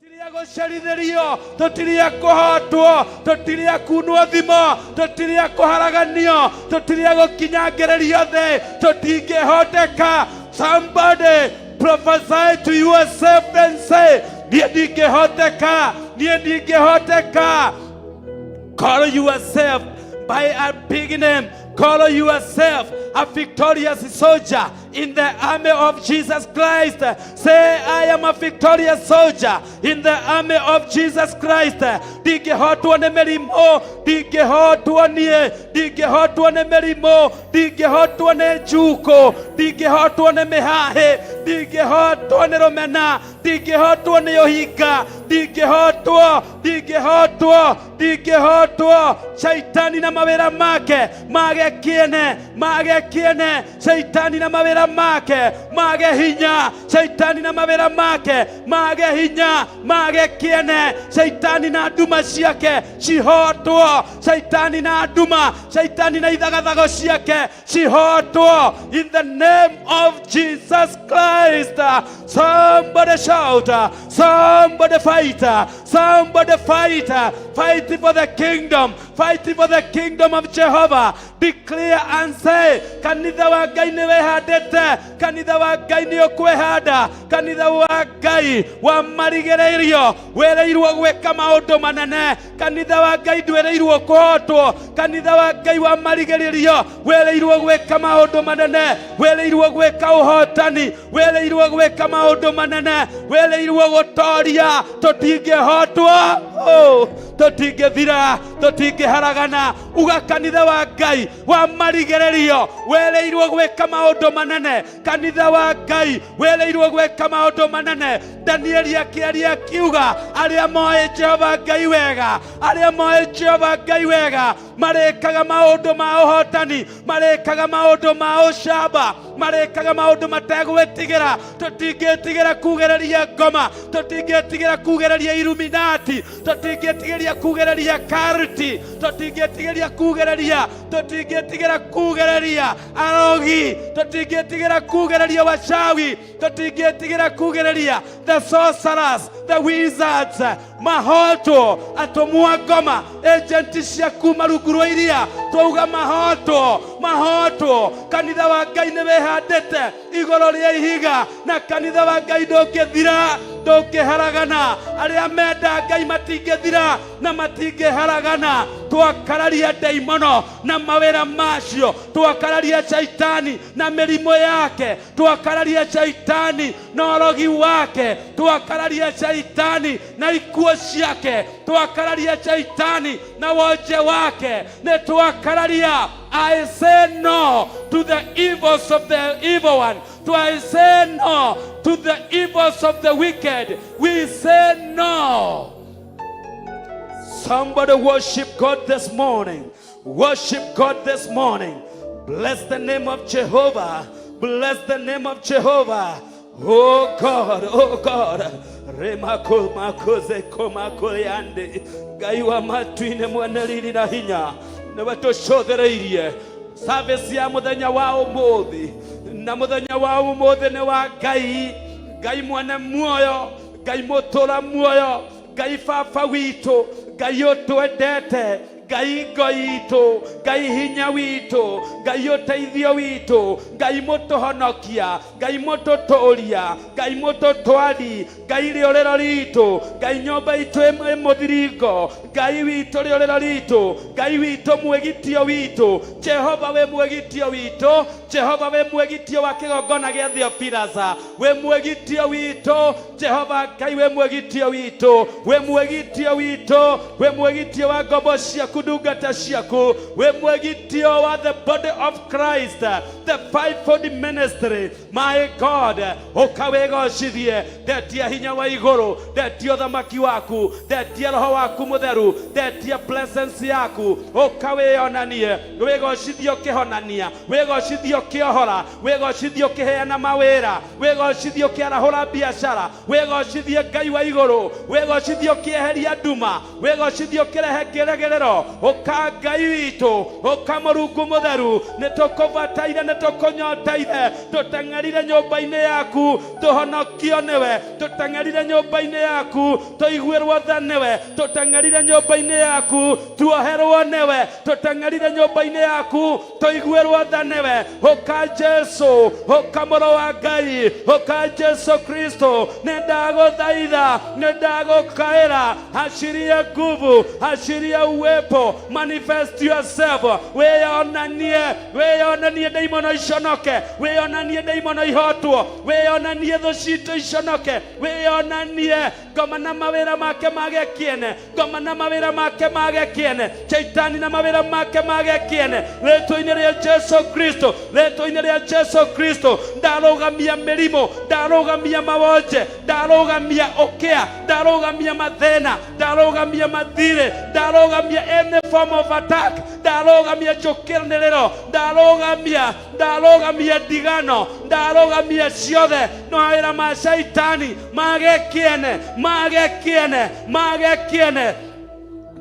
Tũtirĩ a gũcerithĩrio, tũtirĩ a kũhotwo, tũtirĩ a kunwo thimo, tũtirĩ a kũharaganio, tũtirĩ a gũkinyangĩrĩrio thĩ, tũtingĩhoteka. Somebody prophesy to yourself and say, niĩ ndingĩhoteka, niĩ ndingĩhoteka. Call yourself by a big name. Call yourself a victorious soldier in the army of Jesus Christ. Say, "I am a victorious soldier in the army of Jesus Christ." Ndingĩhotwo nĩ mĩrimũ, ndingĩhotwo niĩ, ndingĩhotwo nĩ mĩrimũ, ndingĩhotwo nĩ njukũ, ndingĩhotwo nĩ mĩhahĩ, ndingĩhotwo nĩ rũmena, ndingĩhotwo nĩ ũhinga, ndingĩhotwo, ndingĩhotwo, ndingĩhotwo. Shaitani na mawĩra make mage kĩene, mage kĩene. Shaitani na mawĩra make mage hinya. Shaitani na mawĩra make mage hinya, mage kĩene. Shaitani na nduma ciake cihotwo. Shaitani na nduma, shaitani na ithagathago ciake cihotwo in the name of Jesus Christ. Somebody shout, somebody fight, somebody fight, fight for the kingdom, fight for the kingdom of Jehovah. Declare and say, kanitha wa Ngai nĩ wĩhandĩte, kanitha wa Ngai nĩ ũkwĩhanda, kanitha wa Ngai wa marigĩrĩrio wĩrĩirwo gwĩka maũndũ manene. Kanitha wa Ngai ndwĩrĩirwo kũhotwo. Kanitha wa Ngai wa marigĩrĩrio wĩrĩirwo gwĩka maũndũ manene, wĩrĩirwo gwĩka ũhotani, wĩrĩirwo gwĩka maũndũ manene, wĩrĩirwo gũtoria. Tũtingĩhotwo, oh, tũtingĩthira, tũtingĩharagana. Uga kanitha wa Ngai wa marigĩrĩrio wĩrĩirwo gwĩka maũndũ manene. Kanitha wa Ngai wĩrĩirwo gwĩka maũndũ manene. Danieli akĩaria akiuga, arĩa moĩ Jehova Ngai wega, arĩa moĩ Jehova Ngai wega marĩkaga maũndũ ma ũhotani, marĩkaga maũndũ ma ũcamba, marĩkaga maũndũ mategwĩtigĩra. Tũtingĩtigĩra kugĩrĩria ngoma, tũtingĩtigĩra kugĩrĩria Illuminati, tũtingĩtigĩria kugĩrĩria cult, tũtingĩtigĩria kugĩrĩria, tũtingĩtigĩra kugĩrĩria arogi, tũtingĩtigĩra kugĩrĩria wachawi, tũtingĩtigĩra kugĩrĩria the sorcerers, the wizards. Mahotwo atũmwo ngoma, agent cia kuma rungu rwa iria, twauga mahotwo, mahotwo. Kanitha wa Ngai nĩ wĩhandĩte igũrũ rĩa ihiga, na kanitha wa Ngai ndũngĩthira, ndũngĩharagana. Arĩa menda Ngai matingĩthira na matingĩharagana. Twakararia ndaimono na mawĩra macio, twakararia shaitani na mĩrimũ yake, twakararia shaitani na ũrogi wake, twakararia shaitani na ikuũ ciake, twakararia shaitani na wonje wake. Nĩ twakararia. I say no to the evils of the evil one. Do I say no to the evils of the wicked? We say no. Somebody worship God this morning. Worship God this morning. Bless the name of Jehovah. Bless the name of Jehovah. Oh God, oh God. Remako makoze komakoyande. Ngai wa matu-inĩ, mwene riri na hinya, nĩwe tũcũthĩrĩirie service ya mũthenya wa ũmũthĩ, na mũthenya wa ũmũthĩ nĩ wa Ngai, Ngai mwene muoyo, Ngai mũtũra muoyo, Ngai baba witũ, Ngai ũtwendete, Ngai ngo itũ, Ngai hinya witũ, Ngai ũteithio witũ, Ngai mũtũhonokia, Ngai mũtũtũria, Ngai mũtũtwari, Ngai rĩũrĩro ritũ, Ngai nyũmba itũ ĩ mũthiringo, Ngai witũ rĩũrĩro ritũ, Ngai witũ mwĩgitio witũ. Jehova, wĩ mwĩgitio witũ. Jehova, wĩ mwĩgitio wa kĩgongona gĩa Theophilus, wĩ mwĩgitio witũ. Jehova Ngai, wĩ mwĩgitio witũ, wĩ mwĩgitio witũ, wĩ mwĩgitio wa ngombo ciaku, ndungata ciaku, wĩ mwĩgitio wa the body of Christ, the fivefold ministry. My God, ũka wĩgocithie. Ndetia hinya wa igũrũ, ndetia ũthamaki waku, ndetia roho waku mũtheru, ndetia presence yaku. Ũka wĩyonanie, wĩgocithie ũkĩhonania, wĩgocithie ũkĩohora, wĩgocithie ũkĩheana mawĩra, wĩgocithie ũkĩarahũra biacara, wĩgocithie Ngai wa igũrũ, wĩgocithie ũkĩeheria nduma, wĩgocithie ũkĩrehe kĩrĩgĩrĩro. Ũka Ngai witũ, ũka Mũrungu mũtheru, nĩ tũkũbataire, nĩ tũkũnyoteire, tũteng'erire nyũmba-inĩ yaku tũhonokio nĩwe, tũteng'erire nyũmba-inĩ yaku tũiguĩrwo tha nĩwe, tũteng'erire nyũmba-inĩ yaku tuoherwo nĩwe, tũteng'erire nyũmba-inĩ yaku tũiguĩrwo tha nĩwe. Ũka Jesu, ũka Mũrũ wa Ngai, ũka Jesu Kristo, nĩ ndagũthaitha, nĩ ndagũkaĩra, achiria nguvu, achiria uwepo, manifest yourself, wĩyonanie, wĩyonanie ndaimono iconoke, wĩyonanie ndaimono ihotwo, wĩyonanie thũ citũ iconoke, wĩyonanie ngoma na mawĩra make mage kĩene, ngoma na mawĩra make mage kĩene, Shaitani na mawĩra make mage kĩene, rĩtwa-inĩ rĩa Jesu Kristo, rĩtwa-inĩ rĩa Jesu Kristo. Ndarũgamia mĩrimũ, ndarũgamia mawonje, ndarũgamia ũkĩa, ndarũgamia mathĩna, ndarũgamia mathirĩ, ndarũgamia any form of attack, ndarũgamia njũkĩranĩrĩro, ndarũgamia, ndarũgamia ndigano, ndarũgamia ciothe mawĩra ma Shaitani mage kĩene, mage kĩene, mage kĩene.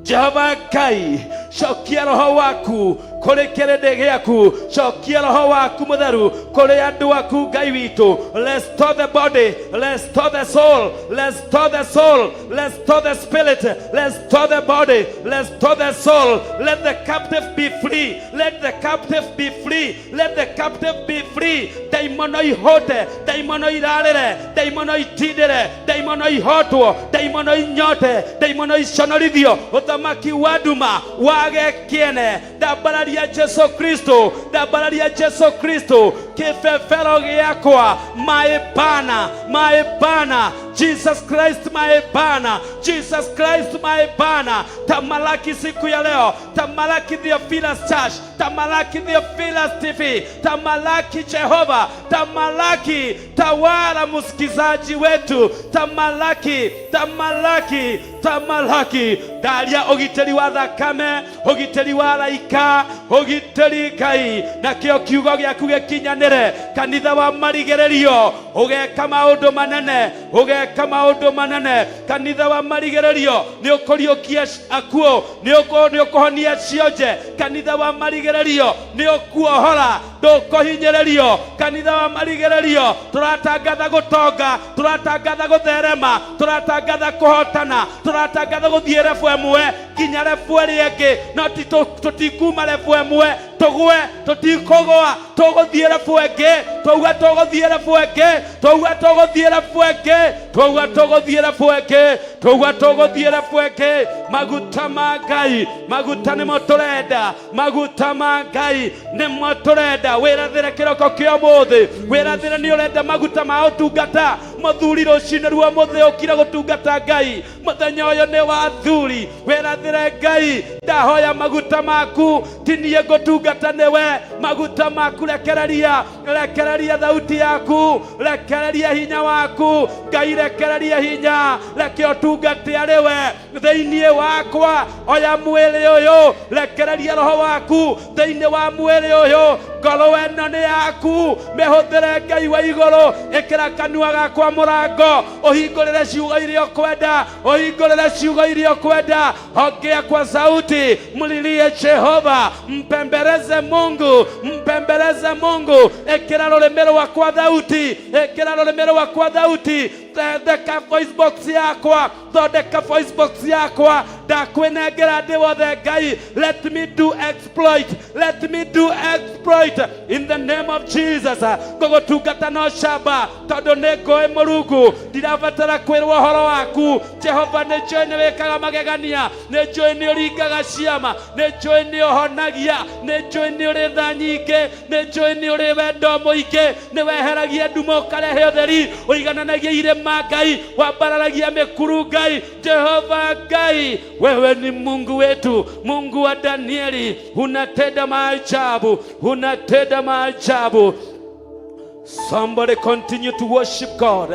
Jehova Ngai, cokia roho waku kũrĩ kĩrĩndĩ gĩaku, cokia roho waku mũtheru kũrĩ andũ aku Ngai witũ. Restore the body, restore the soul, restore the soul, restore the spirit, restore the body, restore the soul. Let the captive be free, let the captive be free, let the captive be free. Ndaimono ihote, ndaimono irarĩre, ndaimono itindĩre, ndaimono ihotwo, ndaimono inyote, ndaimono iconorithio, ũthamaki wa nduma wage kĩene. Ndambararia Jesu Kristo, ndambararia Jesu Kristo, kĩbebero gĩakwa, my banner, my banner, Jesus Christ my banner, Jesus Christ my banner. Tamalaki siku ya leo, tamalaki Theophilus Church, tamalaki Theophilus TV, tamalaki Jehova, tamalaki, tawala msikizaji wetu, tamalaki, tamalaki, tamalaki. Ndaria ũgitĩri wa thakame, ũgitĩri wa raika, ũgitĩri Ngai, nakĩo kiugo gĩaku gĩkinyanĩre. Kanitha wa marigĩrĩrio ũgeka maũndũ manene, ũgeka maũndũ manene. Kanitha wa marigĩrĩrio nĩ ũkũriũkia akuũ, nĩ ũkũhonia cionje. Kanitha wa marigĩrĩrio nĩ ũkuohora, ndũkũhinyĩrĩrio. Kanitha wa marigĩrĩrio tũratangatha gũtonga, tũratangatha gũtherema, tũratangatha kũhotana, tũratangatha gũthiĩ level ĩmwe nginya level ĩrĩa ĩngĩ, no ti tũtikuma level ĩmwe tũgwe, tũtikũgwa, tũgũthiĩ level ĩngĩ, twauga tũgũthiĩ level ĩngĩ, twauga tũgũthiĩ level ĩngĩ, twauga tũgũthiĩ level ĩngĩ, twauga tũgũthiĩ level ĩngĩ. Maguta ma Ngai, maguta nĩmo tũrenda, maguta ma Ngai nĩmo tũrenda. Wĩrathĩre kĩroko kĩa ũmũthĩ, wĩrathĩre nĩ ũrenda maguta ma ũtungata. Mũthuri rũcinĩ ruo mũthĩ ũkire gũtungata Ngai, mũthenya ũyũ nĩ wa thuri. Wĩrathĩre Ngai, ndahoya maguta maku, ti niĩ ngũtungata nĩwe. Maguta maku rekereria, rekereria thauti yaku, rekereria hinya waku Ngai, rekereria hinya, reke ũtungate arĩ we thĩinĩ wakwa. Oya mwĩrĩ ũyũ, rekereria roho waku thĩinĩ wa mwĩrĩ ũyũ. Ngoro ĩno nĩ yaku, mĩhũthĩre Ngai wa igũrũ. Ĩkĩra kanua gakwa mũrango, ũhingũrĩre ciugo iria ũkwenda, ũhingũrĩre ciugo iria ũkwenda. Ongea kwa sauti, mlilie Jehova, mpembeleze Mungu, mpembeleze Mungu. Ĩkĩra rũrĩmĩ rwakwa thauti, ĩkĩra rũrĩmĩ rwakwa thauti. Thondeka voice box yakwa, thondeka voice box yakwa, ndakwĩnengera ndĩ wothe Ngai. Let me do exploit, let me do exploit in the name of Jesus. Ngũgũtungata no camba tondũ nĩ ngũĩ Mũrungu, ndirabatara kwĩrwo ũhoro waku Jehova. Nĩ njũĩ nĩ wĩkaga magegania, nĩ njũĩ nĩ ũringaga ciama, nĩ njũĩ nĩ ũhonagia, nĩ njũĩ nĩ ũrĩ tha nyingĩ, nĩ njũĩ nĩ ũrĩ wendo mũingĩ, nĩ weheragia nduma ũkarehe ũtheri, ũigananagia irĩma Ngai, wambararagia mĩkuru Ngai. Jehova Ngai, wewe ni Mungu wetu, Mungu wa Danieli, unatenda maajabu, unatenda maajabu. Somebody continue to worship God.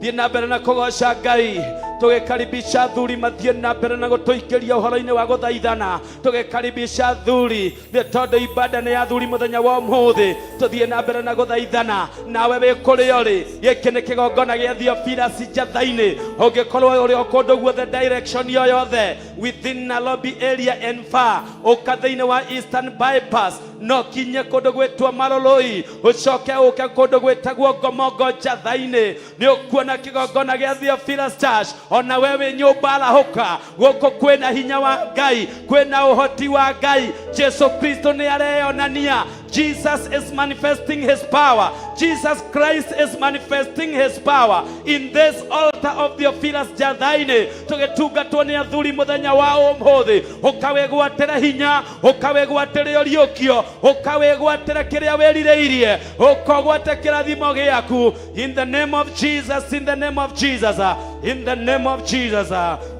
Thiĩ na mbere na kũgoca Ngai. Tũgĩkaribisha athuri mathiĩ na mbere na gũtũingĩria ũhoro-inĩ wa gũthaithana. Tũgĩkaribisha athuri nĩ tondũ ibada nĩ ya athuri mũthenya wa ũmũthĩ. Tũthiĩ na mbere na gũthaithana. Nawe wĩ kũrĩa ũrĩ, gĩkĩ nĩ kĩgongona gĩa Theophilus Njatha-inĩ. Ũngĩkorwo ũrĩ o kũndũ guothe, direction o yothe within Nairobi area and far, ũka thĩinĩ wa Eastern Bypass, no kinye kũndũ gwĩtwo Maroloi, ũcoke ũke kũndũ gwĩtagwo Ngomongo Njatha-inĩ, nĩ ũkuona kĩgongona gĩa Theophilus Church. Ona we wĩ nyũmba, arahũka. Gũkũ kwĩna hinya wa Ngai, kwĩna ũhoti wa Ngai. Jesu Kristo nĩ areyonania. Jesus is manifesting his power. Jesus Christ is manifesting his power in this altar of Theophilus Njatha-inĩ. Tũgĩtungatwo nĩ athuri mũthenya wa ũmũthĩ. Ũkawĩgwatĩre hinya, ũkawĩgwatĩre ũriũkio, ũkawĩgwatĩre kĩrĩa wĩrirĩirie, ũkogwate kĩrathimo gĩaku. In the name of Jesus, in the name of Jesus, in the name of Jesus.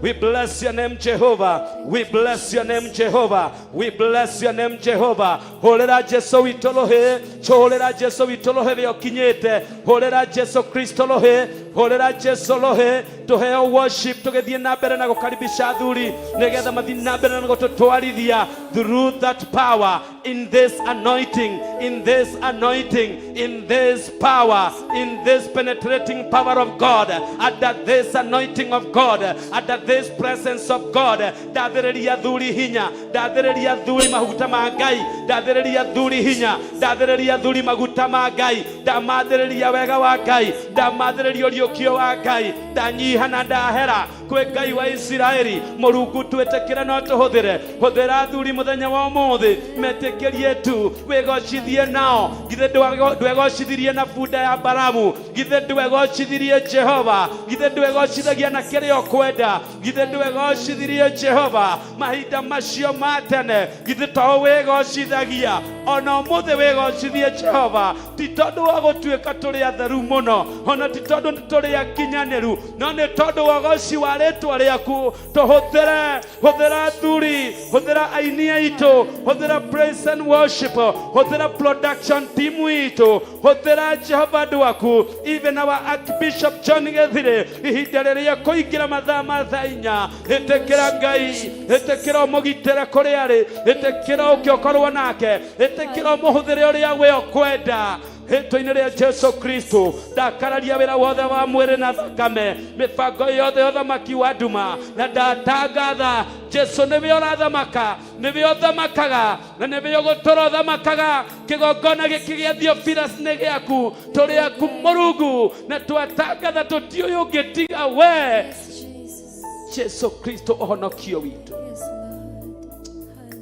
We bless your name, Jehovah. We bless your name, Jehovah. We bless your name, Jehovah. Hũrĩra Jesu witũ rũhĩ, hũrĩra Jesu witũ rũhĩ rĩo kinyĩte. Hũrĩra Jesu Kristo rũhĩ, hũrĩra Jesu rũhĩ. Tũheo worship tũgĩthiĩ na mbere na gũkaribisha athuri nĩgetha mathiĩ na mbere na gũtũtwarithia through that power, in this anointing, in this anointing, in this power, in this penetrating power of God, under this anointing of God, under this presence of God. Ndathĩrĩria athuri hinya, ndathĩrĩria athuri maguta ma Ngai, ndathĩrĩria athuri hinya, ndathĩrĩria athuri maguta ma Ngai, ndamathĩrĩria wega wa Ngai, ndamathĩrĩria ũriũkio wa Ngai. Ndanyiha na ndahera kwĩ Ngai wa Isiraeli. Mũrungu, twĩtĩkĩre no tũhũthĩre. Hũthĩra athuri mũthenya wa ũmũthĩ, metĩkĩrie tu wĩgocithie nao. Githĩ ndwegocithirie na bunda ya Baramu? Githĩ ndwegocithirie, Jehova? Githĩ ndwegocithagia na kĩrĩa ũkwenda? Githĩ ndwegocithirie, Jehova, mahinda macio ma tene? Githĩ to wĩgocithagia ona ũmũthĩ? Wĩgocithie, Jehova, ti tondũ wa gũtuĩka tũrĩ atheru mũno, ona ti tondũ nĩ tũrĩ akinyanĩru, no nĩ tondũ wa ũgoci wa rĩtwa rĩaku. Tũhũthĩre. Hũthĩra athuri, hũthĩra aini aitũ, hũthĩra praise and worship, hũthĩra production team itũ, hũthĩra, Jehova, andũ aku, even our Archbishop John Gĩthire, ihinda rĩrĩa kũingĩra mathaa ma thaa 4. Ĩtĩkĩra, Ngai, ĩtĩkĩra ũmũgitĩre kũrĩa arĩ, ĩtĩkĩra ũke ũkorwo nake, ĩtĩkĩra ũmũhũthĩre ũrĩa we ũkwenda. Rĩtwa-inĩ rĩa Jesu Kristo, ndakararia wĩra wothe wa mwĩrĩ na thakame, mĩbango yothe ya ũthamaki wa nduma, na ndatangatha Jesu nĩwe ũrathamaka, nĩwe ũthamakaga, na nĩwe ũgũtũra ũthamakaga. Kĩgongona gĩkĩ gĩa Theophilus nĩ gĩaku, tũrĩ aku, Mũrungu, na twatangatha tũtiũĩ ũngĩ tiga we. Yes, Jesus. Jesu Kristo, ũhonokio witũ. Yes, Lord.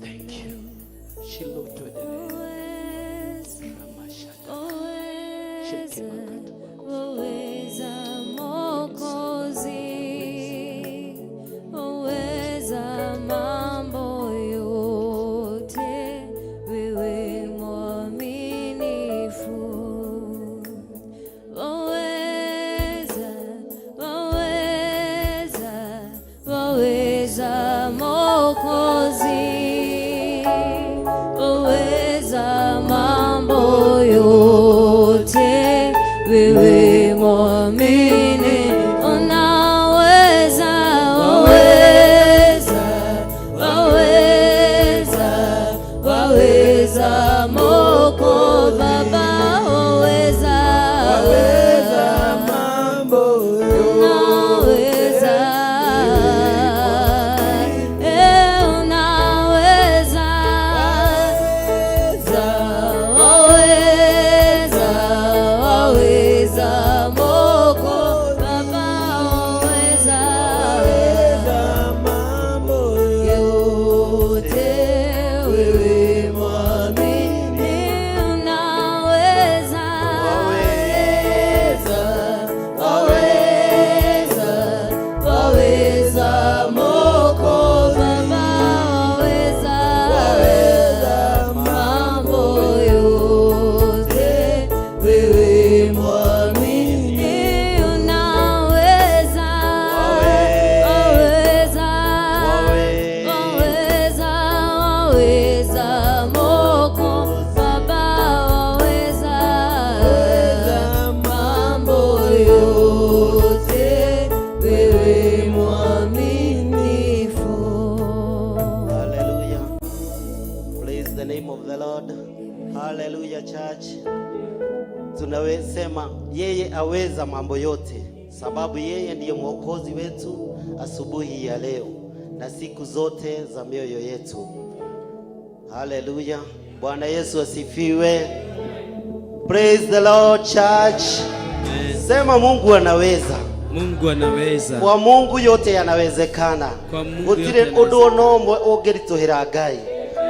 Thank you. Shilo, tuendelee. Uweza, Ramashata. uweza, uweza Mwokozi, uweza mambo yote, wewe mwaminifu. Waweza, waweza, waweza Mwokozi, waweza mambo yote, wewe mwamini, unaweza, waweza, waweza, waweza Mwokozi, Baba, waweza, Waweza mambo unaweza, mwaminifu. Hallelujah. Praise the name of the Lord. Hallelujah, church. Tunasema yeye aweza mambo yote, sababu yeye ndiye mwokozi wetu asubuhi ya leo na siku zote za mioyo yetu. Hallelujah. Bwana Yesu asifiwe. Praise the Lord, church. Sema Mungu anaweza. Mungu anaweza. Kwa Mungu yote yanawezekana. Kwa Mungu yote Gũtirĩ yanawezekana. ũndũ ona ũmwe ũngĩritũhĩra Ngai.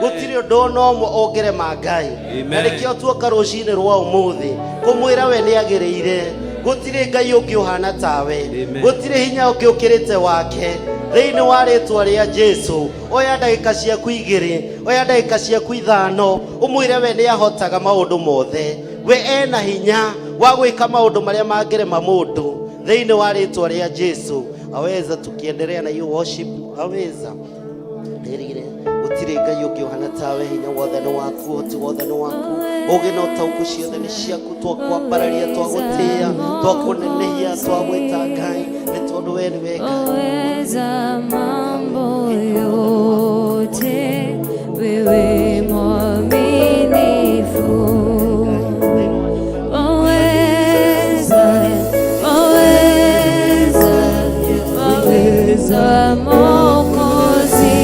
Gũtirĩ ũndũ ona ũmwe ũngĩrema Ngai. Amen. Na nĩkĩo tuoka rũcinĩ rwa ũmũthĩ kũmwĩra we nĩ agĩrĩire. Gũtirĩ Ngai ũngĩ ũhana tawe. Amen. Gũtirĩ hinya ũngĩ ũkĩrĩte wake. Thĩinĩ wa rĩtwa rĩa Jesu, oya ndagĩka ciaku 2, oya ndagĩka ciaku 5, ũmwĩre we nĩ ahotaga maũndũ mothe. We ena hinya wa gwĩka maũndũ marĩa mangĩrema mũndũ. Thĩinĩ wa rĩtwa rĩa Jesu, aweza. Tukiendelea na hiyo worship, aweza rĩrire gũtirĩ Ngai ũngĩ ũhana tawe. Hinya wothe nĩ waku, ũhoti wothe nĩ waku, ũgĩ na ũtaũku ciothe nĩ ciaku. Twakwambararia, twagũtĩĩa, twakũnenehia, twagwĩta Ngai nĩ tondũ we nĩwe Ngai. Waweza mambo yote, wewe mwaminifu. Waweza, waweza, waweza Mwokozi,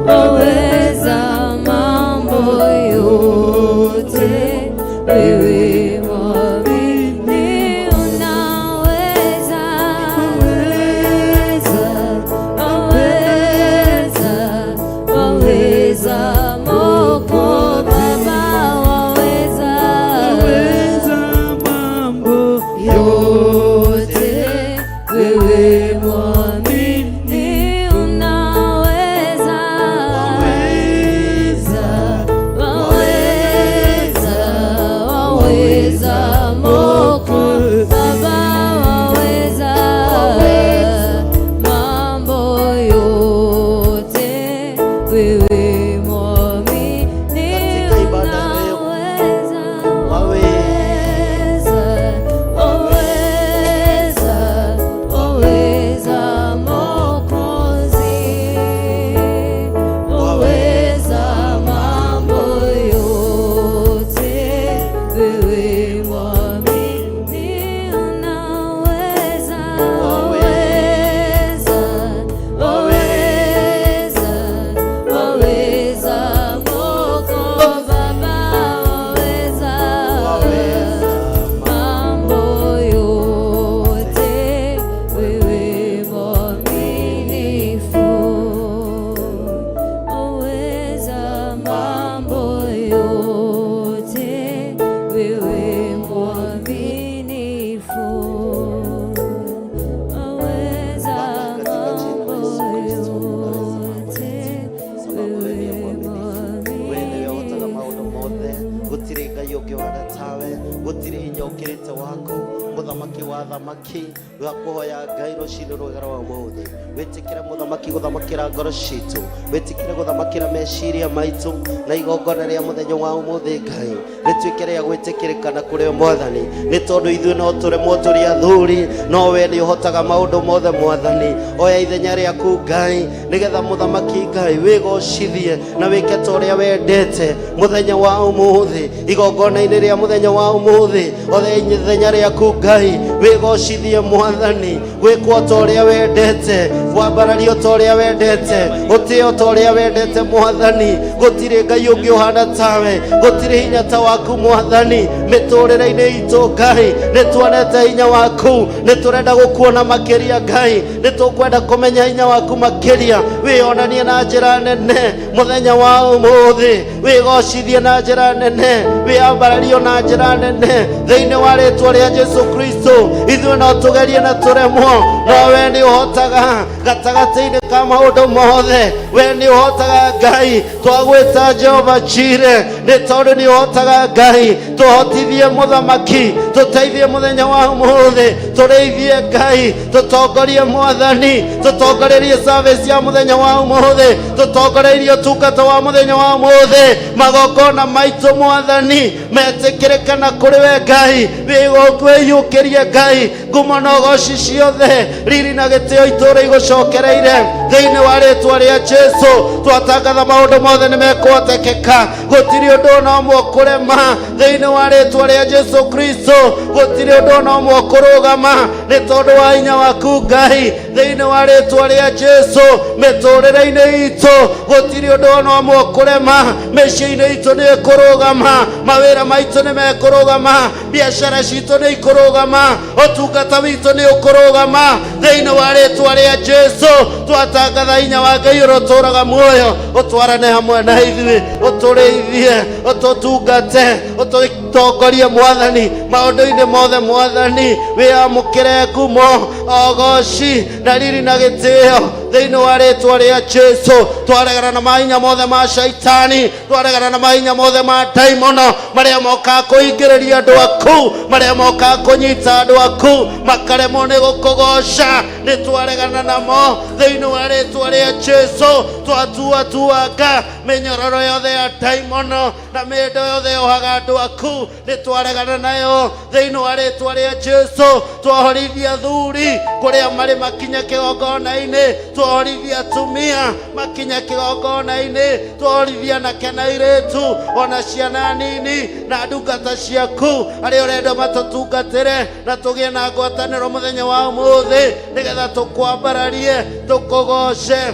waweza mambo yote, wewe mwaminifu. Unaweza, waweza, waweza, waweza Mwokozi, Baba waweza Weza mambo yote, wewe mwaminifu. Unaweza, waweza, waweza Mwokozi, Baba waweza mambo yote, wewe mwaminifu. Katika ibada ya leo, Unaweza, waweza, waweza, waweza Mwokozi, waweza mambo yote, wewe mwaminifu. Unaweza, waweza, waweza, waweza Mwokozi, Baba waweza mambo yote, wewe mwaminifu. Waweza mambo yote, wewe mwaminifu. Waweza Baba, katika jina la Yesu mambo Kristo, unaweza mambo yote, yote, sababu wewe ndiye wewe mwaminifu. We nĩwe ũhotaga maũndũ mothe. Gũtirĩ Ngai ũngĩ ũhana tawe, gũtirĩ hinya ũkĩrĩte waku, mũthamaki wa thamaki. Twakũhoya Ngai rũcinĩ rwega rwa ũmũthĩ, wĩtĩkĩre mũthamaki gũthamakĩra ngoro citũ, wĩtĩkĩre gũthamakĩra meciria maitũ, na igongona rĩa mũthenya wa ũmũthĩ Ngai rĩtuĩke rĩa gwĩtĩkĩrĩka na kũrĩ Mwathani, nĩ tondũ ithuĩ no tũremwo tũrĩ athuri, no we nĩ ũhotaga maũndũ mothe. Mwathani, oya ithenya rĩaku Ngai, nĩgetha mũthamaki Ngai wĩgocithie na wĩke ta ũrĩa wendete mũthenya wa ũmũthĩ, igongona-inĩ rĩa mũthenya wa ũmũthĩ. Oya ithenya rĩaku Ngai, wĩgocithie Mwathani, gwĩkwo ta ũrĩa wendete, wambarario ta ũrĩa wendete, ũtĩo ta ũrĩa wendete. Mwathani, gũtirĩ Ngai ũngĩ ũhana tawe, gũtirĩ hinya ta waku Mwathani mĩtũrĩre-inĩ itũ. Ngai, nĩ tuonete hinya waku, nĩ tũrenda gũkuona makĩria. Ngai, nĩ tũkwenda kũmenya hinya waku makĩria. Wĩyonanie na njĩra nene mũthenya wa ũmũthĩ, wĩgocithie na njĩra nene, wĩambarario na njĩra nene thĩinĩ wa rĩtwa rĩa Jesu Kristo. Ithuĩ no tũgerie na tũremwo, no we nĩ ũhotaga gatagatĩ-inĩ ka maũndũ mothe. We nĩ ũhotaga Ngai. Twagwĩta Jehova Jire nĩ tondũ nĩ ũhotaga. Ngai, tũhotithie mũthamaki, tũteithie mũthenya wa ũmũthĩ, tũrĩithie Ngai, tũtongorie Mwathani, tũtongorerie service ya mũthenya wa ũmũthĩ, tũtongoreirie ũtungata wa mũthenya wa ũmũthĩ. Magongona maitũ Mwathani metĩkĩrĩke na kũrĩ we Ngai, wĩyũkĩrie Ngai. Ngumo na ũgoci ciothe, riri na gĩtĩo itũũra igũcokereire thĩinĩ wa rĩtwa rĩa Jesu. Twatangatha maũndũ mothe nĩ mekũhotekeka, gũtirĩ ũndũ ona ũmwe ũkũrema thĩinĩ wa rĩtwa rĩa Jesu Kristo. Gũtirĩ ũndũ ona ũmwe ũkũrũgama nĩ tondũ wa hinya waku Ngai, thĩinĩ wa rĩtwa rĩa Jesu. Mĩtũrĩre-inĩ itũ gũtirĩ ũndũ ona ũmwe ũkũrema, mĩciĩ-inĩ itũ nĩ ĩkũrũgama, mawĩra maitũ nĩ mekũrũgama, biacara citũ nĩ ikũrũgama, ũtungata witũ nĩ ũkũrũgama thĩinĩ wa rĩtwa rĩa Jesu. Twatangatha hinya wa Ngai ũrĩa ũtũũraga muoyo ũtwarane hamwe na ithuĩ, ũtũrĩithie, ũtũtungate, ũtũtongorie Mwathani maũndũ-inĩ mothe. Mwathani, wĩamũkĩre ngumo, ogoci na riri na gĩtĩo thĩinĩ wa rĩtwa rĩa Jesu. Twaregana na mahinya mothe ma shaitani, twaregana na mahinya mothe ma ndaimono marĩa mokaga kũhingĩrĩria andũ aku, marĩa mokaga kũnyita andũ aku makaremwo nĩ gũkũgoca, nĩ twaregana namo thĩinĩ wa rĩtwa rĩa Jesu. Twatuatuanga mĩnyororo yothe ya ndaimono na mĩhĩndo yothe yohaga andũ aku, nĩ twaregana nayo thĩinĩ wa rĩtwa rĩa Jesu. Twahorithia athuri kũrĩa marĩ makinye kĩgongona-inĩ, twahorithia atumia makinye kĩgongona-inĩ, twahorithia anake na airĩtu ona ciana nini na ndungata ciaku arĩa ũrenda matũtungatĩre na tũgĩe na ngwatanĩro mũthenya wa ũmũthĩ, nĩgetha tũkwambararie, tũkũgoce,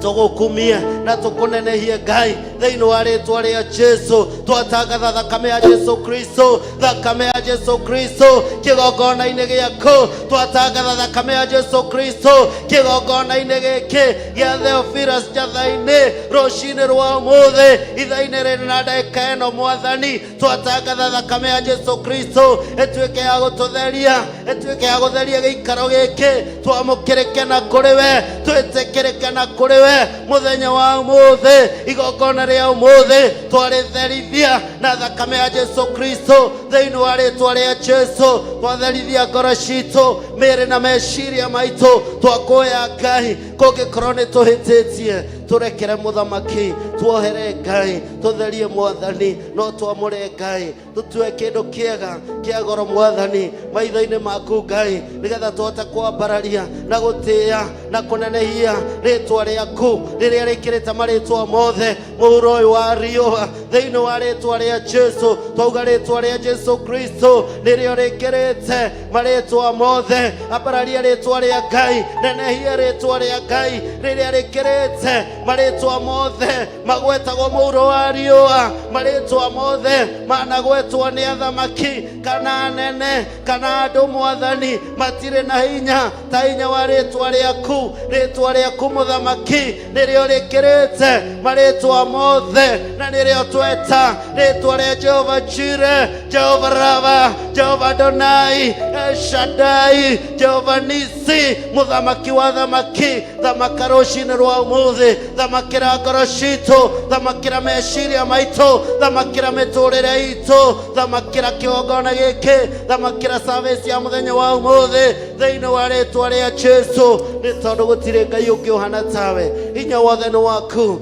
tũgũkumie na tũkũnenehie Ngai thĩinĩ wa rĩtwa rĩa Jesu. Twatangatha thakame ya Jesu Kristo, thakame ya Jesu Kristo kĩgongona-inĩ gĩaku. Twatangatha thakame ya Jesu Kristo kĩgongona-inĩ gĩkĩ gĩa Theophilus Njatha-inĩ rũcinĩ rwa ũmũthĩ, ithaa-inĩ rĩrĩ na ndagĩka ĩno. Mwathani, twatangatha thakame ya Jesu Kristo ĩtuĩke ya gũtũtheria, ĩtuĩke ya gũtheria gĩikaro gĩkĩ, twamũkĩrĩke na kũrĩ we, twĩtĩkĩrĩke na kũrĩ we mũthenya wa ũmũthĩ. Igongona rĩa ũmũthĩ twarĩtherithia na thakame ya Jesu Kristo thĩinĩ wa rĩtwa rĩa Jesu. Twatherithia ngoro citũ, mĩĩrĩ na meciria maitũ. Twakũhoya Ngai, kũngĩkorwo nĩ tũhĩtĩtie, tũrekere Mũthamaki, tuohere Ngai, tũtherie Mwathani, no twamũre Ngai, tũtue kĩndũ kĩega kĩa goro Mwathani maitho-inĩ maku Ngai, nĩgetha tũhote kwambararia na gũtĩĩa na kũnenehia rĩtwa rĩaku rĩrĩa rĩkĩrĩte marĩtwa mothe mũhuro ũyũ wa riũa, thĩinĩ wa rĩtwa rĩa Jesu. Twauga rĩtwa rĩa Jesu Kristo nĩrĩo rĩkĩrĩte marĩtwa mothe. Ambararia rĩtwa rĩa Ngai, nenehia rĩtwa rĩa Ngai rĩrĩa rĩkĩrĩte marĩtwa mothe magwetagwo mũhuro wa riũa, marĩtwa mothe managwetwo nĩ athamaki kana anene kana andũ. Mwathani, matirĩ na hinya ta hinya wa rĩtwa rĩaku. Rĩtwa rĩaku Mũthamaki nĩrĩo rĩkĩrĩte marĩtwa mothe, na nĩrĩo tweta rĩtwa rĩa Jehova Jire, Jehova Rava, Jehova Adonai, El Shaddai, Jehova Nisi, Mũthamaki wa thamaki. Thamaka rũcinĩ rwa ũmũthĩ, thamakĩra ngoro citũ, thamakĩra meciria maitũ, thamakĩra mĩtũrĩre itũ, thamakĩra kĩgongona gĩkĩ, thamakĩra service ya mũthenya wa ũmũthĩ thĩinĩ wa rĩtwa rĩa Jesu, nĩ tondũ gũtirĩ Ngai ũngĩ ũhana tawe. Hinya wothe nĩ waku,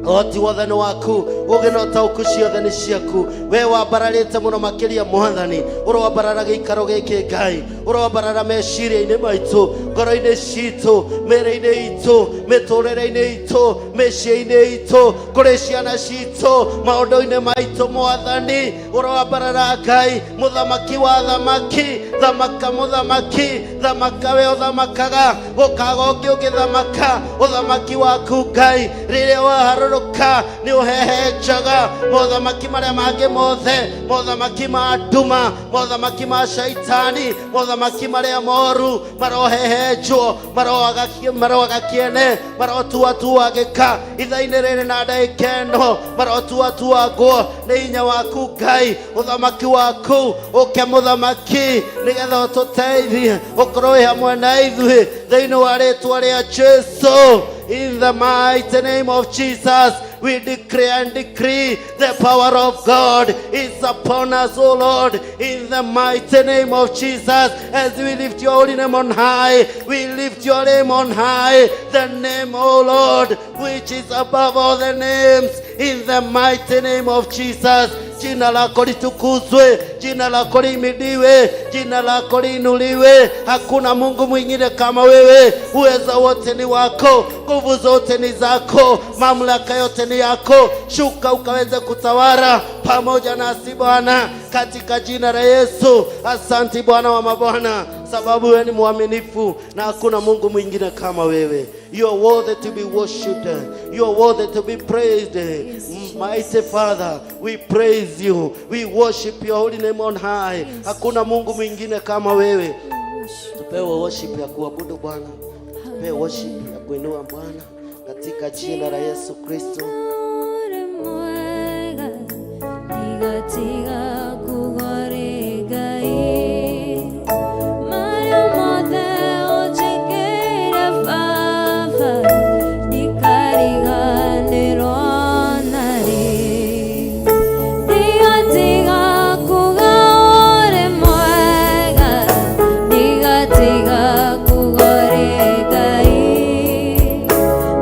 ũhoti wothe nĩ waku, ũgĩ na ũtaũku ciothe nĩ ciaku. We wambararĩte mũno makĩria Mwathani, ũroambarara gĩikaro gĩkĩ Ngai, ũroambarara meciria-inĩ maitũ, ngoro-inĩ citũ, mĩĩrĩ-inĩ itũ, mĩtũrĩre-inĩ itũ, mĩciĩ-inĩ itũ, kũrĩ ciana citũ, maũndũ-inĩ maitũ. Mwathani, ũroambarara Ngai, Mũthamaki wa thamaki. Thamaka Mũthamaki, thamaka, we ũthamakaga, gũkaga ũngĩ ũngĩthamaka ũthamaki waku Ngai. Rĩrĩa waharũrũka nĩ ũhehenjaga mothamaki marĩa mangĩ mothe, mothamaki ma nduma, mothamaki ma shaitani, mothamaki marĩa moru marohehenjwo, maroaga kĩene, marotuatuangĩka ithaa-inĩ rĩrĩ na ndagĩka ĩno, marotuatuangwo nĩ hinya waku Ngai. Ũthamaki waku ũke Mũthamaki, nĩgetha ũtũteithie, ũkorwo wĩ hamwe na ithuĩ thĩinĩ wa rĩtwa rĩa Jesu. In the mighty name of Jesus, we declare and decree the power of God is upon us, O Lord. In the mighty name of Jesus, as we lift your holy name on high, we lift your name on high, the name, O Lord, which is above all the names. In the mighty name of Jesus. Jina lako litukuzwe, jina lako lihimidiwe, jina lako liinuliwe. Hakuna Mungu mwingine kama wewe. Uweza wote ni wako, nguvu zote ni zako, mamlaka yote ni yako. Shuka ukaweze kutawala pamoja nasi Bwana, katika jina la Yesu. Asanti Bwana wa mabwana, sababu wewe ni mwaminifu na hakuna Mungu mwingine kama wewe. You are worthy to be worshipped. You are worthy to be praised. Mighty Father, we praise you. We worship your holy name on high. Hakuna Mungu mwingine kama wewe. Tupewe worship ya kuabudu Bwana, tupewe worship ya kuinua Bwana katika jina la Yesu Kristo. Uri mwega, ndigatiga kugore Ngai. Marĩa mothe ũnjĩkĩire Baba, ndikariganĩrwo narĩ. Ndigatiga kuga ũrĩ mwega, ndigatiga kuga ũrĩ Ngai.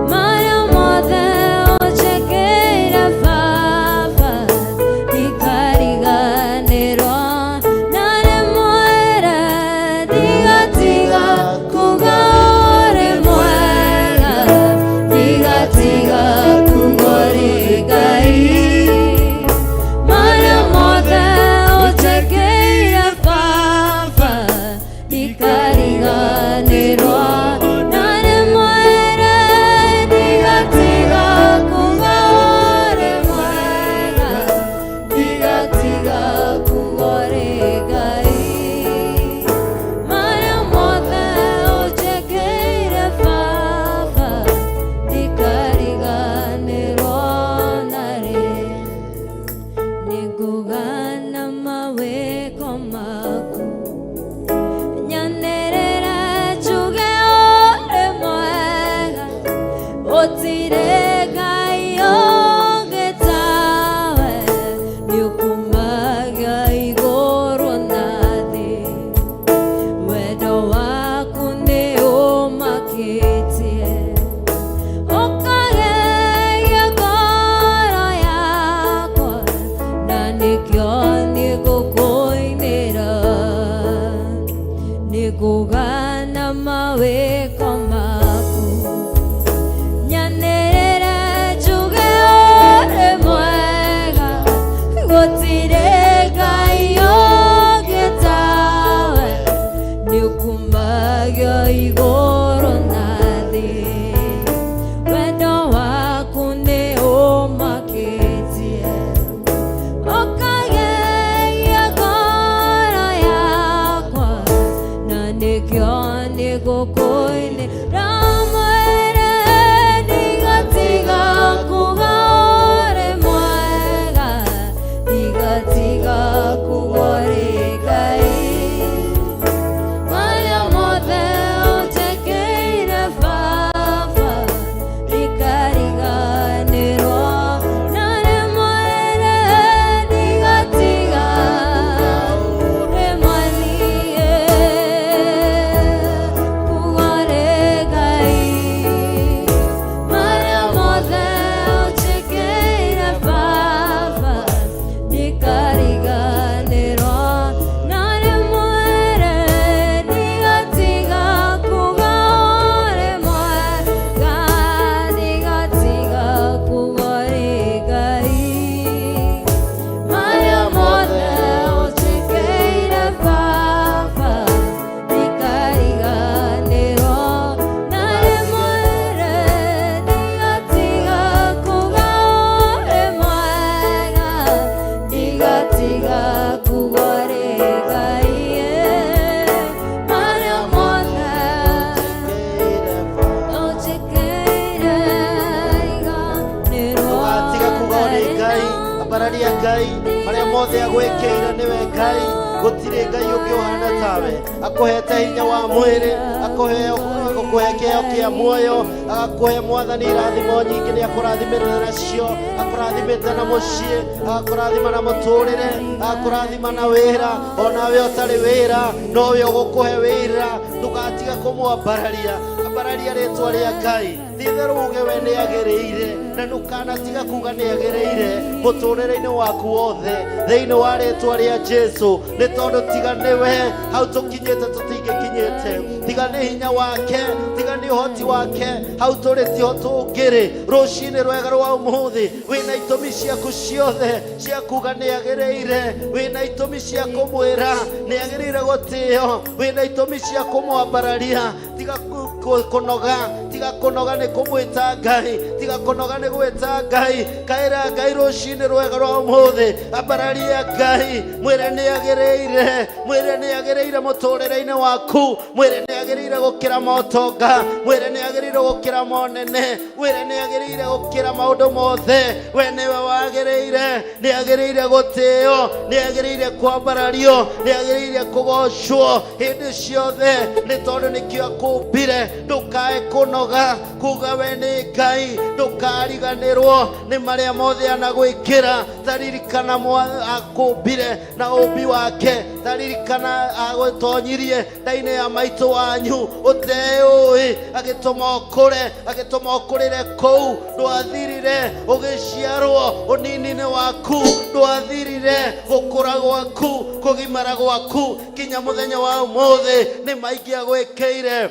Marĩa mothe ũnjĩkĩire Baba, ndikariganĩrwo na rĩmwe. Ndigatiga kuga ũrĩ mwega, ndigatiga kuga ũrĩ Ngai. Marĩa mothe ũnjĩkĩire Baba, ndikariganĩrwo na rĩmwe. Ndigatiga kuga ũrĩ mwega, ndigatiga kuga ũrĩ Ngai. Marĩa mothe ũnjĩkĩire Baba, ndikariganĩrwo narĩ. Nĩngũgana mawĩko maku, nyanĩrĩre njuge ũrĩ mwega. Gũtirĩ Ngai ũngĩ tawe, nĩũkumagia igũrũ na thĩ. Wendo waku nĩũmakĩtie, ũkagegia ngoro yakwa, na nĩkĩo nĩngũkũinĩra. Nĩngũgana mawĩko maku, nyanĩrĩre njuge ũrĩ mwega. Gũtirĩ Ngai ũngĩ tawe, nĩũkumagia igũrũ na thĩ. Wendo waku nĩũmakĩtie, ũkagegia ngoro yakwa, na nĩkĩo nĩngũkũinĩra. Mwĩre ndigatiga kuga ũrĩ mwega, ndigatiga kuga ũrĩ Ngai. Marĩa mothe ũnjĩkĩire Baba, ndikariganĩrwo na rĩmwe. Ndigatiga rĩmwe niĩ kuga ũrĩ Ngai. Marĩa mothe ũnjĩkĩire Baba, ndikariganĩrwo na rĩmwe. Ndigatiga kuga ũrĩ mwega, ndigatiga kuga ũrĩ Ngai. Marĩa mothe ũnjĩkĩire Baba, ndikariganĩrwo na rĩmwe. Ndigatiga kuga ũrĩ mwega, ndigatiga kuga ũrĩ Ngai. Marĩa mothe ũnjĩkĩire Ndũgatiga kuga ũrĩ Ngai, ambararia Ngai, marĩa mothe agwĩkĩire nĩwe Ngai. Gũtirĩ Ngai ũngĩ ũhana tawe. Akũhete hinya wa mwĩrĩ, akũhe agũkũhe kĩheo kĩa muoyo, agakũhe Mwathani irathimo nyingĩ, nĩ akũrathimĩte nacio, akũrathimĩte na mũciĩ, agakũrathima na mũtũrĩre, agakũrathima na wĩra, onawe ũtarĩ wĩra, nowe ũgũkũhe wĩra. Ndũgatiga kũmwambararia. Ambararia rĩtwa rĩa Ngai, ti-itherũ uge we nĩ agĩrĩire, na ndũkanatiga kuga nĩ agĩrĩire mũtũrĩre-inĩ waku wothe thĩinĩ wa rĩtwa rĩa Jesu. Nĩ tondũ tiga nĩwe hau tũkinyĩte tũtingĩkinyĩte, tiga nĩ hinya wake, tiga nĩ ũhoti wake, hau tũrĩ tiho tũngĩrĩ. Rũcinĩ rwega rwa ũmũthĩ wĩna itũmi ciaku ciothe cia kuga nĩ agĩrĩire, wĩna itũmi cia kũmwĩra nĩ agĩrĩire gũtĩo, wĩna itũmi cia kũmwambararia. Tiga kũnoga, tiga kũnoga nĩ kũmwĩta Ngai, tiga kũnoga nĩ gwĩta Ngai. Kaĩra Ngai rũcinĩ rwega rwa ũmũthĩ, ambararia Ngai, mwĩre nĩ agĩrĩire, mwĩre nĩ agĩrĩire mũtũrĩre-inĩ waku, mwĩre nĩ agĩrĩire gũkĩra motonga, mwĩre nĩ agĩrĩire gũkĩra monene, mwĩre nĩ agĩrĩire gũkĩra maũndũ mothe. We nĩwe wagĩrĩire, nĩ agĩrĩire gũtĩo, nĩ agĩrĩire kwambarario, nĩ agĩrĩire kũgocwo hĩndĩ ciothe, nĩ tondũ nĩkĩo akũmbire. Ndũkae kũnoga kuga we nĩ Ngai, ndũkariganĩrwo nĩ marĩa mothe anagwĩkĩra. Taririkana akũmbire na ũmbi wake, taririkana agũtonyirie nda-inĩ ya maitũ wanyu ũteũĩ, agĩtũma ũkũre, agĩtũma ũkũrĩre kũu. Ndwathirire ũgĩciarwo ũnini-inĩ waku, ndwathirire gũkũra gwaku, kũgimara gwaku nginya mũthenya wa ũmũthĩ. Nĩ maingĩ agwĩkĩire,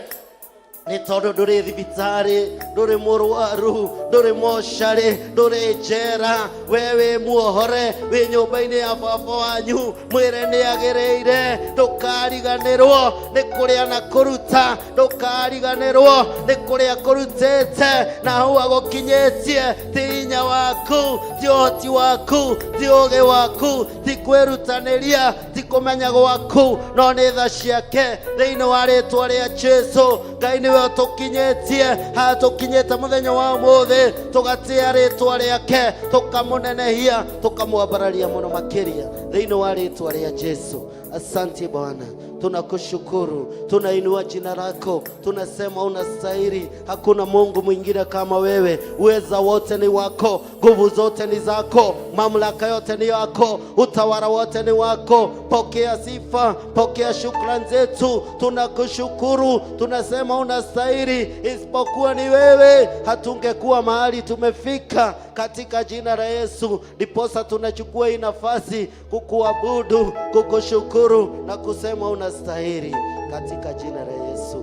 nĩ tondũ ndũrĩ thibitarĩ, ndũrĩ mũrwaru, ndũrĩ mocarĩ, ndũrĩ njera, we wĩ muohore, wĩ nyũmba-inĩ ya baba wanyu. Mwĩre nĩ agĩrĩire. Ndũkariganĩrwo nĩ kũrĩa na kũruta, ndũkariganĩrwo nĩ kũrĩa kũrutĩte na hau agũkinyĩtie. Ti hinya waku, ti ũhoti waku, ti ũgĩ waku, ti kwĩrutanĩria, ti kũmenya gwaku, no nĩ tha ciake. Thĩinĩ wa rĩtwa rĩa Jesu, Ngai nĩwe ũtũkinyĩtie haha tũkinyĩte mũthenya wa ũmũthĩ, tũgatĩa rĩtwa rĩake, tũkamũnenehia, tũkamwambararia mũno makĩria thĩinĩ wa rĩtwa rĩa Jesu. Asante Bwana, tunakushukuru, tunainua jina lako, tunasema unastahili. Hakuna Mungu mwingine kama wewe. Uweza wote ni wako, nguvu zote ni zako, mamlaka yote ni yako, utawala wote ni wako. Pokea sifa, pokea shukrani zetu. Tunakushukuru, tunasema unastahili. Isipokuwa ni wewe, hatungekuwa mahali tumefika. Katika jina la Yesu, ndiposa tunachukua hii nafasi kukuabudu, kukushukuru na kusema unastahili, katika jina la Yesu.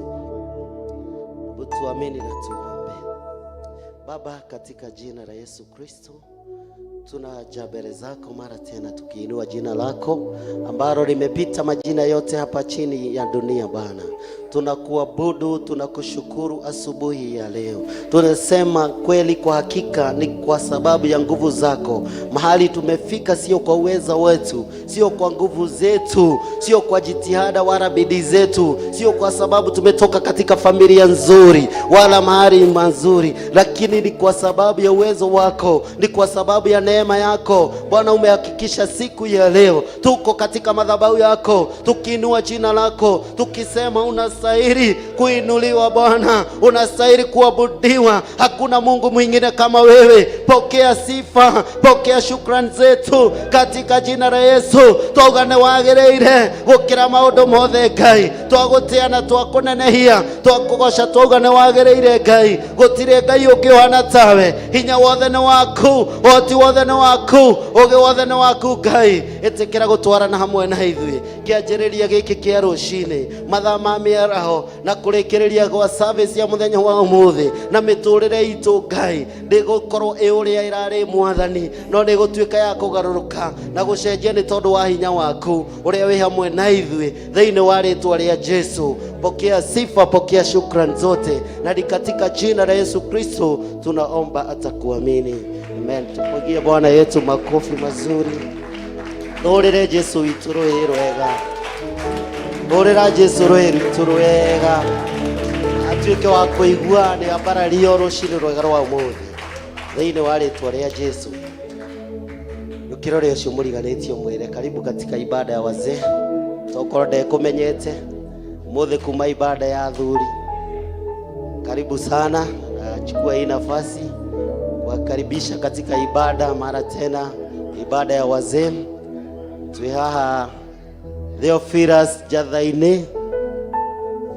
Hebu tuamini na tuombe. Baba, katika jina la Yesu Kristo, tunaja mbele zako mara tena tukiinua jina lako ambalo limepita majina yote hapa chini ya dunia. Bwana, tunakuabudu, tunakushukuru asubuhi ya leo. Tunasema kweli, kwa hakika ni kwa sababu ya nguvu zako mahali tumefika, sio kwa uweza wetu, sio kwa nguvu zetu, sio kwa jitihada wala bidii zetu, sio kwa sababu tumetoka katika familia nzuri wala mahali mazuri, lakini ni kwa sababu ya uwezo wako, ni kwa sababu ya neema yako Bwana. Umehakikisha siku ya leo tuko katika madhabahu yako tukiinua jina lako, tukisema unastahili kuinuliwa Bwana, unastahili kuabudiwa. Hakuna Mungu mwingine kama wewe. Pokea sifa, pokea shukrani zetu katika jina la Yesu. Twauga nĩ wagĩrĩire gũkĩra maũndũ mothe Ngai, twagũtĩa na twakũnenehia, twakũgoca, twauga nĩ wagĩrĩire Ngai. Gũtirĩ Ngai ũngĩ ũhana tawe. Hinya wothe nĩ waku, ũhoti wothe nĩ waku, ũgĩ wothe nĩ waku Ngai. Ĩtĩkĩra gũtwarana hamwe na ithuĩ kĩanjĩrĩria gĩkĩ kĩa rũcinĩ, mathaa ma mĩaraho, na kũrĩkĩrĩria gwa service ya mũthenya wa ũmũthĩ, na mĩtũrĩre itũ Ngai ndĩgũkorwo ĩ ũrĩa ĩrarĩ Mwathani, no nĩ gũtuĩka ya kũgarũrũka na gũcenjia nĩ tondũ wa hinya waku ũrĩa wĩ hamwe na ithuĩ. Thĩinĩ wa rĩtwa rĩa Jesu, pokea sifa, pokea shukrani zote, na ni katika jina la Yesu Kristo tunaomba hata kuamini, amen. Tupigie Bwana yetu makofi mazuri. Rũrĩre Jesu witũ rũĩ rwega, rũrĩra Jesu rũĩ rwitũ rwega, atuĩke wa kũigua nĩ ambarario rũcinĩ rwega rwa ũmũthĩ thĩinĩ wa rĩtwa rĩa Jesu. Rũkĩrore ũcio mũriganĩtio, mwĩre karibu katika ibada ya wazee. Tokorwo ndekũmenyete ũmũthĩ kuma ibada ya athuri, karibu sana. Nachukua hii nafasi kuwakaribisha katika ibada mara tena, ibada ya wazee. Twĩ haha Theophilus Njatha-inĩ,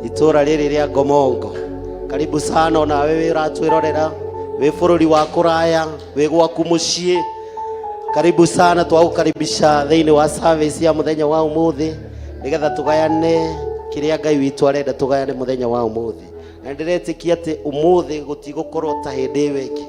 itũra rĩrĩ rĩa Ngomongo. Karibu sana onawe wĩ ũratwĩrorera wĩ bũrũri wa kũraya, wĩ gwaku mũciĩ. Karibu sana, twagũkaribisha thĩinĩ wa service ya mũthenya wa ũmũthĩ nĩgetha tũgayane kĩrĩa Ngai witũ arenda tũgayane mũthenya wa ũmũthĩ. Na ndĩretĩkia atĩ ũmũthĩ gũtigũkorwo ta hĩndĩ ĩyo ĩngĩ.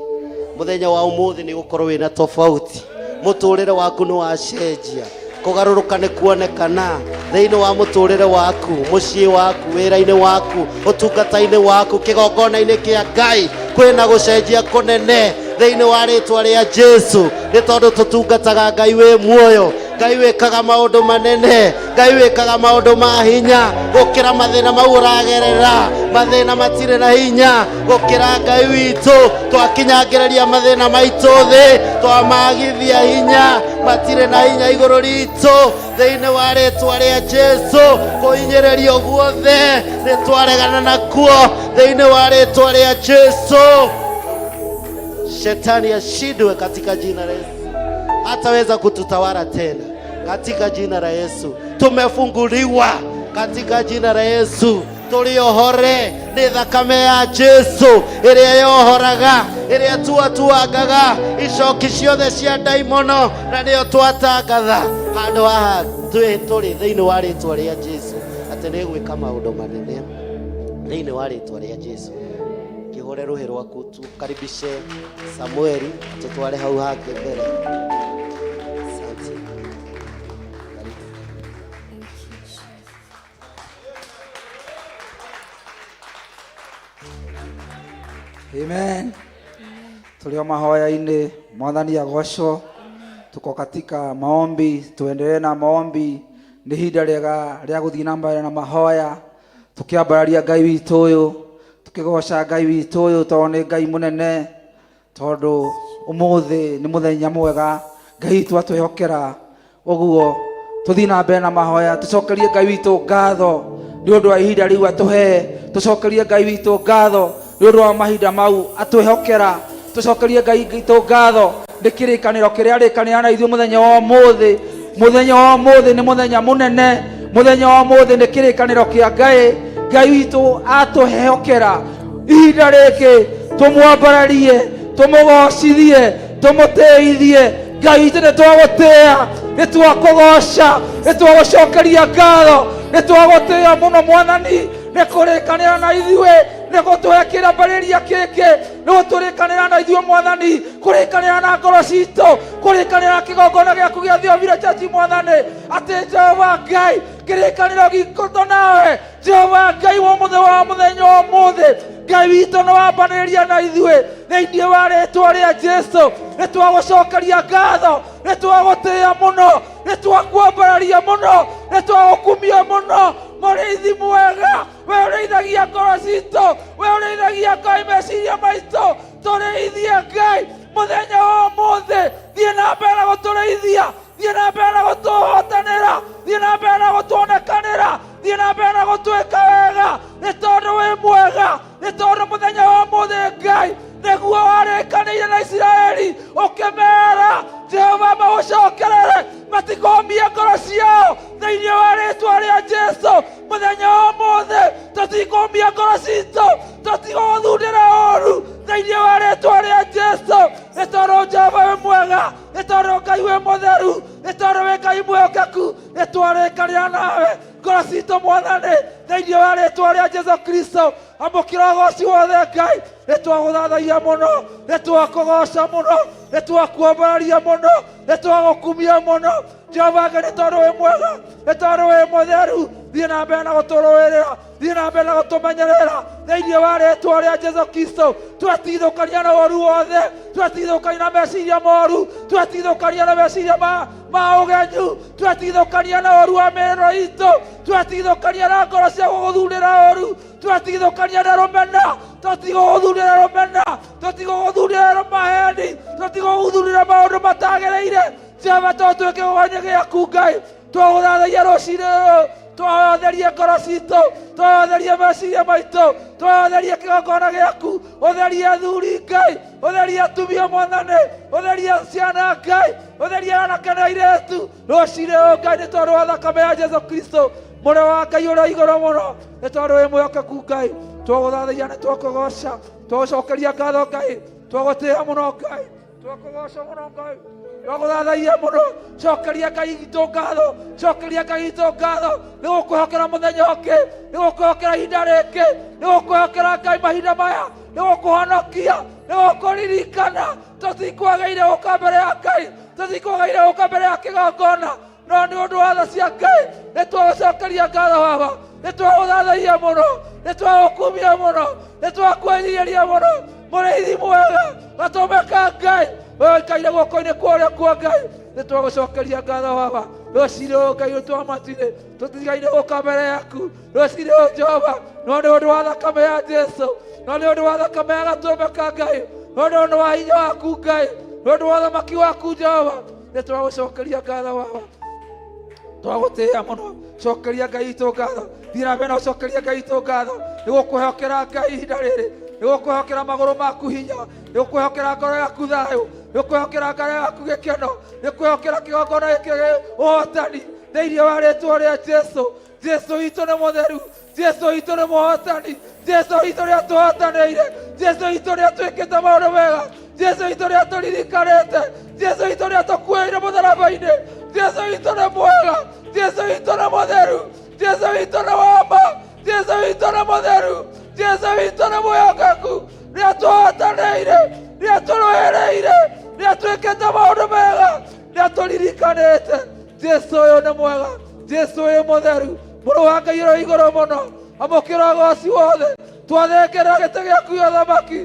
Mũthenya wa ũmũthĩ nĩ gũkorwo wĩna tofauti, mũtũrĩre waku nĩ wacenjia, kũgarũrũka nĩ kuonekana thĩinĩ wa mũtũrĩre waku, mũciĩ waku, wĩra-inĩ waku, ũtungata-inĩ waku, kĩgongona-inĩ kĩa Ngai. Kwĩna gũcenjia kũnene thĩinĩ wa rĩtwa rĩa Jesu, nĩ tondũ tũtungataga Ngai wĩ muoyo, Ngai wĩkaga maũndũ manene, Ngai wĩkaga maũndũ ma hinya gũkĩra mathĩna mau ũragerera. Mathĩna matirĩ na hinya gũkĩra Ngai witũ. Twakinyangĩrĩria mathĩna maitũ thĩ, twamagithia hinya, matirĩ na hinya igũrũ ritũ thĩinĩ wa rĩtwa rĩa Jesu. Kũhinyĩrĩrio guothe nĩ twaregana nakuo thĩinĩ wa rĩtwa rĩa Jesu. Shetani ashindwe katika jina la Yesu, hataweza kututawala tena katika jina la Yesu. Tumefunguliwa katika jina la Yesu. Tũrĩohore nĩ thakame ya Jesu ĩrĩa yohoraga, ĩrĩa tuatuangaga icoki ciothe cia ndaimono, na nĩyo twatangatha handũ haha tũrĩ thĩinĩ wa rĩtwa rĩa Jesu atĩ nĩ gwĩka maũndũ manene thĩinĩ wa rĩtwa rĩa Jesu. Kĩhũre rũhĩ rwaku, tukaribishe Samueli tũtware hau hangĩ mbere. Asante. Karibu. Thank you, Jesus. Amen. Tulio mahoya-inĩ, Mwathani agocwo. Tuko katika maombi, tuendelee na maombi. Nĩ ihinda rĩega rĩa gũthiĩ na mbere na mahoya, tũkĩambararia Ngai witũ ũyũ, tũkĩgoca Ngai witũ ũyũ tondũ nĩ Ngai mũnene, tondũ ũmũthĩ nĩ mũthenya mwega Ngai witũ atwĩhokera. Ũguo tũthiĩ na mbere na mahoya, tũcokerie Ngai witũ ngatho nĩ ũndũ wa ihinda rĩu atũhe, tũcokerie Ngai witũ ngatho nĩ ũndũ wa mahinda mau atwĩhokera, tũcokerie Ngai witũ ngatho nĩ kĩrĩkanĩro kĩrĩa arĩkanĩra na ithuĩ mũthenya wa ũmũthĩ. Mũthenya wa ũmũthĩ nĩ mũthenya mũnene, mũthenya wa ũmũthĩ nĩ kĩrĩkanĩro kĩa Ngai. Ngai witũ atũhehokera ihinda rĩngĩ, tũmwambararie, tũmũgocithie, tũmũtĩithie. Ngai witũ nĩ twagũtĩĩa, nĩ twakũgoca, nĩ twagũcokeria ngatho, nĩ twagũtĩĩa mũno Mwathani, nĩ kũrĩkanĩra na ithuĩ, nĩ gũtũhe kĩambĩrĩria kĩngĩ, nĩ gũtũrĩkanĩra na ithuĩ Mwathani, kũrĩkanĩra na ngoro citũ, kũrĩkanĩra na kĩgongona gĩaku gĩa Theophilus Church Mwathani, atĩ Jehova Ngai kĩrĩkanĩro gitũ nawe Jehova Ngai wa mũthĩ wa mũthenya wa ũmũthĩ, Ngai witũ nĩ wambanĩrĩria na ithuĩ thĩinĩ wa rĩtwa rĩa Jesu. Nĩ twagũcokeria ngatho, nĩ twagũtĩĩa mũno, nĩ twakuambararia mũno, nĩ twagũkumia mũno. Mũrĩithi mwega, we ũrĩithagia ngoro citũ, we ũrĩithagia Ngai meciria maitũ, tũrĩithie Ngai mũthenya wa ũmũthĩ. Thiĩ na mbere na gũtũrĩithia, thiĩ na mbere na gũtũhotanĩra, thiĩ na mbere na gũtuonekanĩra, thiĩ na mbere na gũtwĩka wega, nĩ tondũ wĩ mwega, nĩ tondũ mũthenya wa ũmũthĩ Ngai nĩguo warĩkanĩire na Isiraeli ũkĩmera Jehova magũcokerere, matikomie ngoro ciao thĩinĩ wa rĩtwa rĩa Jesu. Mũthenya wa ũmũthĩ tũtikũmia ngoro citũ, tũtigũthundĩra ũru thĩinĩ wa rĩtwa rĩa Jesu, nĩ tondũ Jehova wĩ mwega, nĩ tondũ Ngai wĩ mũtheru, nĩ tondũ wĩ Ngai mwĩhokeku. Nĩ twarĩkanĩra nawe ngoro citũ Mwathani thĩinĩ wa rĩtwa rĩa Jesu Kristo. Amũkĩra ũgoci wothe Ngai, nĩ twagũthathaia mũno, nĩ twakũgoca mũno, nĩ twakuambararia mũno, nĩ twagũkumia mũno Jehova Ngai, nĩ tondũ wĩ mwega, nĩ tondũ wĩ mũtheru. Thiĩ na mbere na gũtũrũĩrĩra, thiĩ na mbere na gũtũmenyerera thĩinĩ wa rĩtwa rĩa Jesu Kristo. Twetigithũkania na ũru wothe, twetigithũkania na meciria moru, twetigithũkania na meciria ma ũgenyu, twetigithũkania na ũru wa mĩrĩro itũ, twetigithũkania na ngoro cia gũgũthurĩra ũru, twetigithũkania na rũmena, tũtigũgũthurĩra rũmena, tũtigũgũthurĩra maheni, tũtigũgũthurĩra maũndũ matagĩrĩire. Jehova, to twĩ kĩgongona gĩaku Ngai, twagũthathaia rũcinĩ rũrũ, twatherie ngoro citũ, twatherie meciria maitũ, twatherie kĩgongona gĩaku, ũtherie athuri Ngai, ũtherie atumia Mwathani, ũtherie ciana Ngai, ũtherie anake na airĩtu rũcinĩ rũrũ Ngai, nĩ tondũ wa thakame ya Jesu Kristo mũrũ wa Ngai ũrĩa igũrũ mũno, nĩ tondũ wĩ mwĩhokeku Ngai. Twagũthathaiya nĩ twakũgoca, twagũcokeria ngatho Ngai, twagũtĩĩa mũno Ngai, twakũgoca mũno Ngai, twagũthathaiya mũno. Cokeria Ngai witũ ngatho, cokeria Ngai witũ ngatho nĩ gũkwĩhokera mũthenya ũngĩ, nĩ gũkwĩhokera ihinda rĩngĩ, nĩ gũkwĩhokera Ngai mahinda maya, nĩ gũkũhonokia, nĩ gũkũririkana. Tũtikwagĩire gũka mbere ya Ngai, tũtikwagĩire gũka mbere ya kĩgongona, no nĩ ũndũ wa tha cia Ngai nĩ twagũcokeria ngatho Baba, nĩ twagũthathaiya mũno, nĩ twagũkumia mũno, nĩ twakwĩnyihĩria mũno. Mũrĩithi mwega, gatũme ka Ngai ũikaire guoko-inĩ kwa ũrĩa kwa Ngai, nĩ twagũcokeria ngatho Baba. Rũcinĩ ũyũ Ngai ũtwamatire, tũtigaire gũka mbere yaku rũcinĩ ũyũ Jehova, no nĩ ũndũ wa thakame ya Jesu, no nĩ ũndũ wa thakame ya gatũme ka Ngai, no nĩ ũndũ wa hinya waku Ngai, nĩ ũndũ wa ũthamaki waku Jehova, nĩ twagũcokeria ngatho Baba, twagũtĩĩa mũno. Cokeria Ngai witũ ngatho, thiĩ na mbere na ũcokeria Ngai witũ ngatho nĩ gũkwĩhokera Ngai ihinda rĩrĩ, nĩ gũkwĩhokera magũrũ maku hinya, nĩ gũkwĩhokera ngoro yaku thayũ, nĩ gũkwĩhokera ngoro yaku gĩkeno, nĩ kwĩhokera kĩgongona gĩkĩ ũhotani thĩinĩ wa rĩtwa rĩa Jesu. Jesu witũ nĩ mũtheru, Jesu witũ nĩ mũhotani, Jesu witũ nĩ atũhotanĩire, Jesu witũ nĩ atwĩkĩte maũndũ mega, Jesu witũ nĩ atũririkanĩte, Jesu witũ nĩ atũkuĩire mũtharaba-inĩ, Jesu witũ nĩ mwega, Jesu witũ nĩ mũtheru, Jesu witũ nĩ wama, Jesu witũ nĩ mũtheru, Jesu witũ nĩ mwĩhokeku, nĩ atũhotanĩire, nĩ atũrũĩrĩire, nĩ atwĩkĩte maũndũ mega, nĩ atũririkanĩte. Jesu ũyũ nĩ mwega, Jesu ũyũ mũtheru, mũrũ wa Ngai ũrĩ igũrũ mũno, amũkĩra ũgoci wothe. Twathengerera gĩtĩ gĩaku gĩa ũthamaki,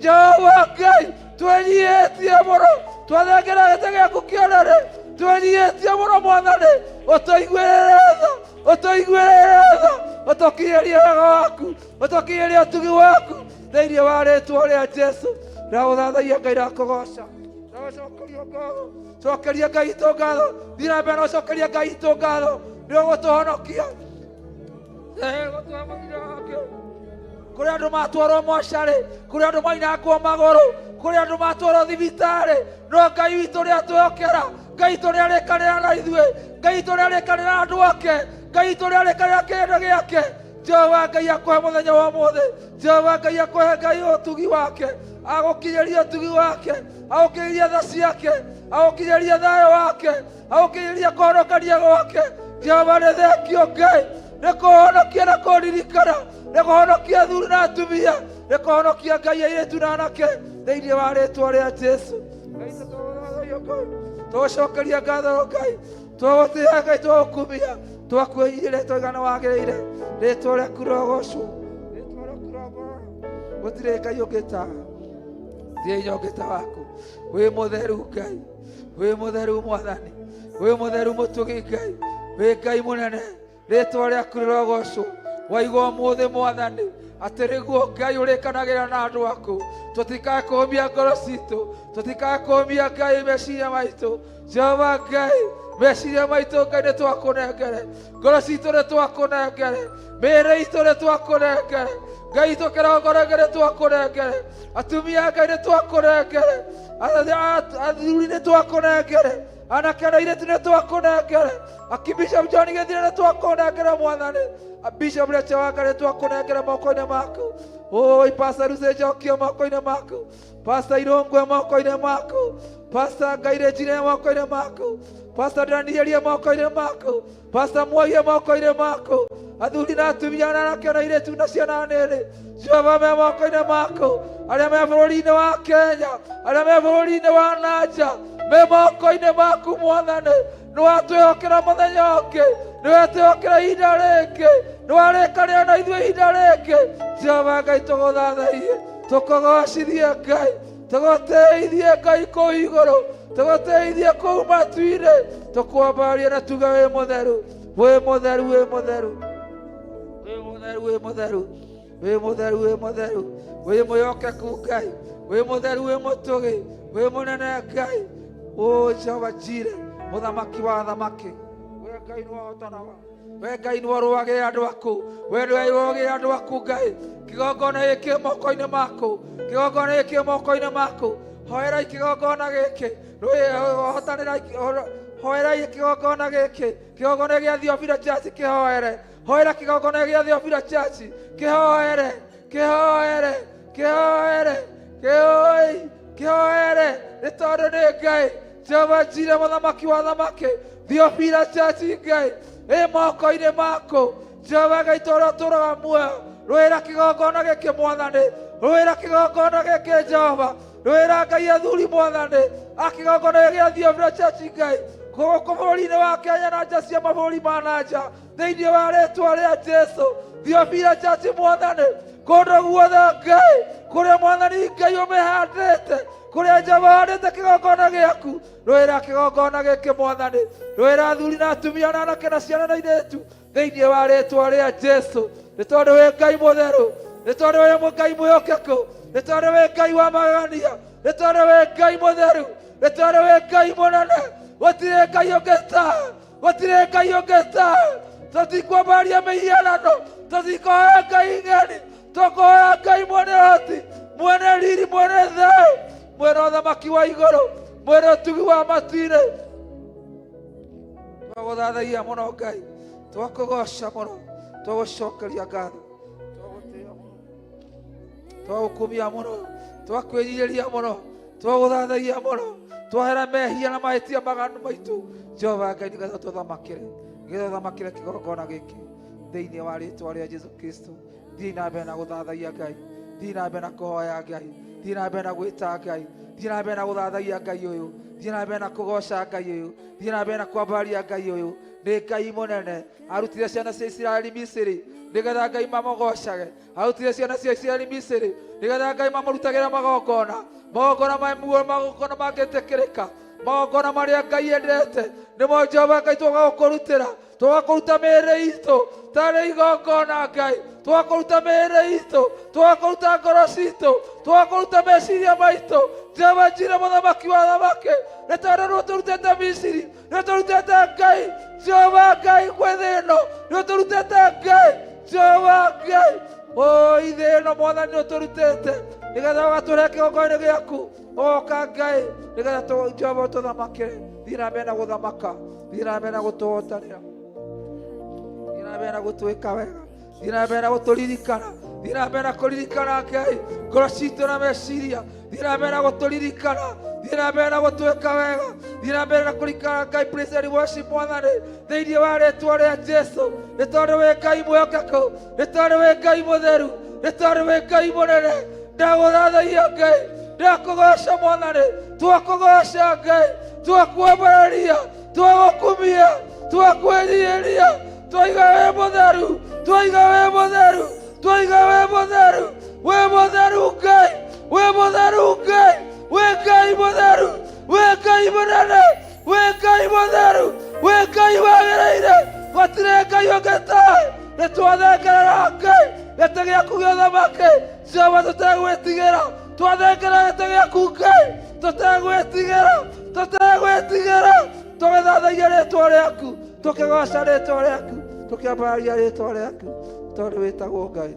Jehova Ngai, twĩnyihĩtie mũno, twathengerera gĩtĩ gĩaku kĩa ũnene, twĩnyihĩtie mũno Mwathani, ũtũiguĩrĩre tha, ũtũiguĩrĩre tha, ũtũkinyĩrie wega waku, ũtũkinyĩrie ũtugi waku thĩinĩ wa rĩtwa rĩa Jesu. Ndagũthathaiya Ngai, ndakũgoca, ndagũcokeria ngatho. Cokeria Ngai witũ ngatho, thiĩ na mbere na ũcokerie Ngai witũ ngatho nĩ ũgũtũhonokia. Gũtũhe mũthenya wake. Kũrĩ andũ matwarwo mocarĩ, kũrĩ andũ mainangwo magũrũ, kũrĩ andũ matwarwo thibitarĩ, no Ngai witũ nĩ atwĩhokera. Ngai witũ nĩ arĩkanĩra na ithuĩ, Ngai witũ nĩ arĩkanĩra na andũ ake, Ngai witũ nĩ arĩkanĩra kĩrĩndĩ gĩake. Jehova Ngai akũhe mũthenya wa ũmũthĩ, Jehova Ngai akũhe Ngai ũtugi wake, agũkinyĩrie ũtugi wake, agũkinyĩrie tha ciake, agũkinyĩrie thayũ wake, agũkinyĩrie kũhonokania gwake. Jehova nĩ thengio Ngai nĩ kũhonokia na kũririkana, nĩ kũhonokia athuri na atumia, nĩ kũhonokia Ngai airĩtu na anake thĩinĩ wa rĩtwa rĩa Jesu. Ngai tũgũthathaiya Ngai, tũgũcokeria ngatho Ngai, twagũtĩĩa Ngai, twagũkumia, twakwĩnyihia rĩtwa igana wagĩrĩire, rĩtwa rĩaku rĩrogocwo, rĩtwa rĩaku rĩrogocwo. Gũtirĩ Ngai ũngĩ ta gũtirĩ hinya ũngĩ ta waku. Wĩ mũtheru Ngai, wĩ mũtheru Mwathani, wĩ mũtheru mũtugi Ngai, wĩ Ngai mũnene, rĩtwa rĩaku rĩrogocwo. Waigua ũmũthĩ Mwathani atĩ nĩguo Ngai ũrĩkanagĩra na andũ aku, tũtikae kũũmia ngoro citũ, tũtikae kũũmia Ngai meciria maitũ. Jehova Ngai, meciria maitũ Ngai nĩ twakũnengere, ngoro citũ nĩ twakũnengere, mĩĩrĩ itũ nĩ twakũnengere, Ngai tũkĩrongoragia nĩ twakũnengere, atumia Ngai nĩ twakũnengere, athuri nĩ twakũnengere, anake na airĩtu nĩ twakũnengere, akibishop John Gĩthire nĩ twakũnengere Mwathani, Bishop Rachel Wanga nĩ twakũnengere moko-inĩ maku, oi Pastor Lucy Njokio moko-inĩ maku, Pastor Irũngwe moko-inĩ maku, Pastor Ngairĩnjire moko-inĩ maku, Pastor Danielie moko-inĩ maku, Pastor Mwaie moko-inĩ maku, athuri na atumia na anake na airĩtu na ciana nini, Jehova me moko-inĩ maku, arĩa me bũrũri-inĩ wa Kenya, arĩa me bũrũri-inĩ wa nanja, me moko-inĩ maku Mwathani. Nĩ watwĩhokera mũthenya ũngĩ, nĩ wetwĩhokera ihinda rĩngĩ, nĩ warĩkanĩra na ithuĩ ihinda rĩngĩ. Jehova Ngai, tũgũthathaiye, tũkũgocithie Ngai, tũgũtĩithie Ngai kũu igũrũ, tũgũtĩithie kũu matu-inĩ, tũkwambarie na tuge wĩ mũtheru, wĩ mũtheru, wĩ mũtheru, wĩ mũtheru, wĩ mũtheru, wĩ mũtheru, wĩ mũtheru, wĩ mwĩhokeku Ngai, wĩ mũtheru, wĩ mũtũgĩ, wĩ mũnene Ngai. O Jehova Jire, mũthamaki wa athamaki, we Ngai nĩ wahotanaga, we Ngai nĩ warũagĩra andũ aku, we nĩwe ũrũagĩra andũ aku Ngai. Kĩgongona gĩkĩ moko-inĩ maku, kĩgongona gĩkĩ moko-inĩ maku, hoerai kĩgongona gĩkĩ, hotanĩrai, hoerai kĩgongona gĩkĩ, kĩgongona gĩa Theophilus Church kĩhoere, hoera kĩgongona gĩa Theophilus Church kĩhoere. Kĩhoere, kĩhoere, kĩhoi, kĩhoere, nĩ tondũ nĩ Ngai. Jehova Jire, mũthamaki wa thamaki, Thiobira Church Ngai ĩ moko-inĩ maku. Jehova Ngai tũrĩa ũtũraga muoyo, rũĩra kĩgongona gĩkĩ Mwathani, rũĩra kĩgongona gĩkĩ Jehova, rũĩra Ngai athuri Mwathani, akĩgongona gĩa Thiobira Church Ngai gũkũ bũrũri-inĩ wa Kenya na nja cia mabũrũri ma na nja, thĩinĩ wa rĩtwa rĩa Jesu. Thiobira Church Mwathani, kũndũ guothe Ngai kũrĩa Mwathani Ngai ũmĩhandĩte, kũrĩa Jehova handĩte kĩgongona gĩaku, rũĩra kĩgongona gĩkĩ Mwathani, rũĩra athuri na atumia na anake na ciana na airĩtu, thĩinĩ wa rĩtwa rĩa Jesu. Nĩ tondũ wĩ Ngai mũtheru, nĩ tondũ wĩ Ngai mwĩhokeku, nĩ tondũ wĩ Ngai wa magegania, nĩ tondũ wĩ Ngai mũtheru, nĩ tondũ wĩ Ngai mũnene. Gũtirĩ Ngai ũngĩ tawe, gũtirĩ Ngai ũngĩ tawe. Tũtikwambaria mĩhianano, tũtikũhoya ngai ng'eni, tũkũhoya Ngai mwene ũhoti, mwene riri, mwene thayũ, mwene ũthamaki wa igũrũ, mwene ũtugi wa matu-inĩ. Twagũthathaia mũno Ngai, twakũgoca mũno, twagũcokeria ngatho, twagũtĩĩa mũno, twagũkumia mũno, twakwĩrirĩria mũno, twagũthathaia mũno, twahera mehia na mahĩtia maganu maitũ. Jehova Ngai, nĩgetha tũthamakĩre, nĩgetha ũthamakĩre kĩgongona gĩkĩ thĩinĩ wa rĩtwa rĩa Jesu Kristo. Thiĩ na mbere na gũthathaia Ngai, thiĩ na mbere na kũhoya Ngai, thiĩ na mbere na gwĩta Ngai, thiĩ na mbere na gũthathaia Ngai ũyũ, thiĩ na mbere na kũgoca Ngai ũyũ, thiĩ na mbere na kwambararia Ngai ũyũ. Nĩ Ngai mũnene, arutire ciana cia Isiraeli Misiri nĩgetha Ngai mamũgocage, arutire ciana cia Isiraeli Misiri nĩgetha Ngai mamũrutagĩre magongona, magongona ma muoyo, magongona mangĩtĩkĩrĩka, magongona marĩa Ngai endete. Nĩmo Jehova Ngai tũgagũkũrutĩra, tũgakũruta mĩĩrĩ itũ tarĩ igongona Ngai, tũgakũruta mĩĩrĩ itũ, tũgakũruta ngoro citũ, tũgakũruta meciria maitũ. Jehova Jire, mũthamaki wa thamaki, nĩ tondũ nĩ ũtũrutĩte Misiri, nĩ ũtũrutĩte Ngai Jehova Ngai gwĩ thĩ ĩno, nĩ ũtũrutĩte Ngai Jehova Ngai oi thĩ ĩno Mwathani, nĩ ũtũrutĩte nĩgetha ũgatũrehe kĩgongona-inĩ gĩaku, ũgoka Ngai nĩgetha Jehova ũtũthamakĩre. Thiĩ na mbere na gũthamaka, thiĩ na mbere na gũtũhotanĩra, thiĩ na mbere na gũtwĩka wega, thiĩ na mbere na gũtũririkana, thiĩ na mbere na kũririkana Ngai ngoro citũ na meciria, thiĩ na mbere na gũtũririkana, thiĩ na mbere na gũtwĩka wega, thiĩ na mbere na kũririkana Ngai. Praise and worship Mwathani thĩinĩ wa rĩtwa rĩa Jesu. Nĩ tondũ wĩ Ngai mwĩhokeku, nĩ tondũ wĩ Ngai mũtheru, nĩ tondũ wĩ Ngai mũnene. Ndagũthathaia Ngai, ndakũgoca Mwathani, twakũgoca Ngai, twakwambararia, twagũkumia, twakwĩrirĩria, twaiga wĩ mũtheru, twaiga wĩ mũtheru, twaiga wĩ mũtheru, wĩ mũtheru Ngai, wĩ mũtheru Ngai, wĩ Ngai mũtheru, wĩ Ngai mũnene, wĩ Ngai mũtheru, wĩ Ngai wagĩrĩire, gũtirĩ Ngai ũngĩ tawe. Nĩ twathengerera Ngai gĩtĩ gĩaku gĩa ũthamaki Jehova, tũtegwĩtigĩra, twathengerera gĩtĩ gĩaku Ngai tũtegwĩtigĩra, tũtegwĩtigĩra, tũgĩthathaia rĩtwa rĩaku, tũkĩgoca rĩtwa rĩaku, tũkĩambararia rĩtwa rĩaku, tondũ wĩtagwo Ngai.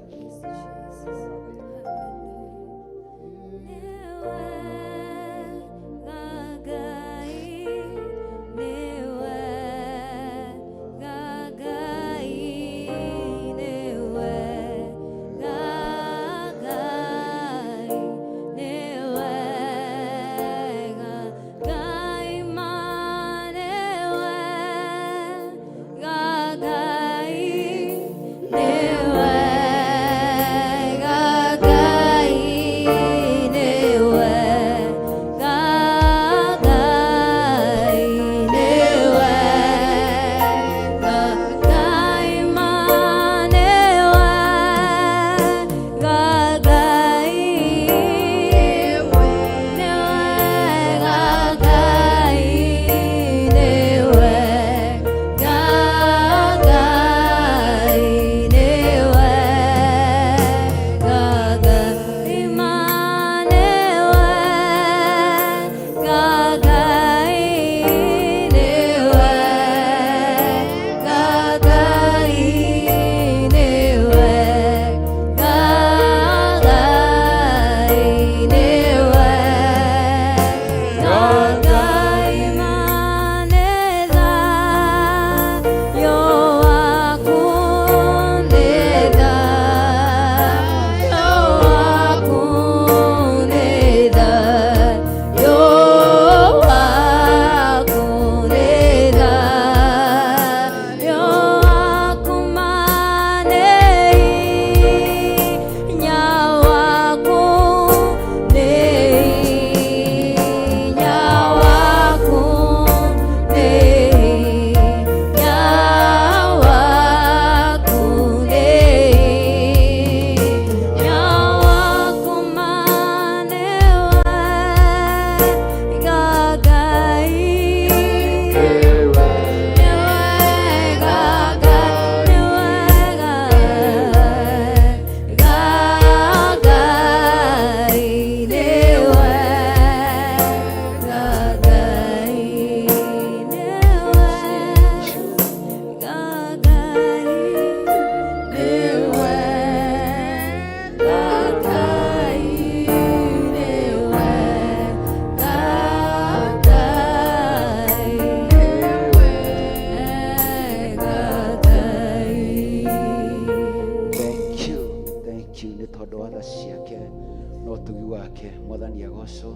Na ũtugi wake mwathani agocwo.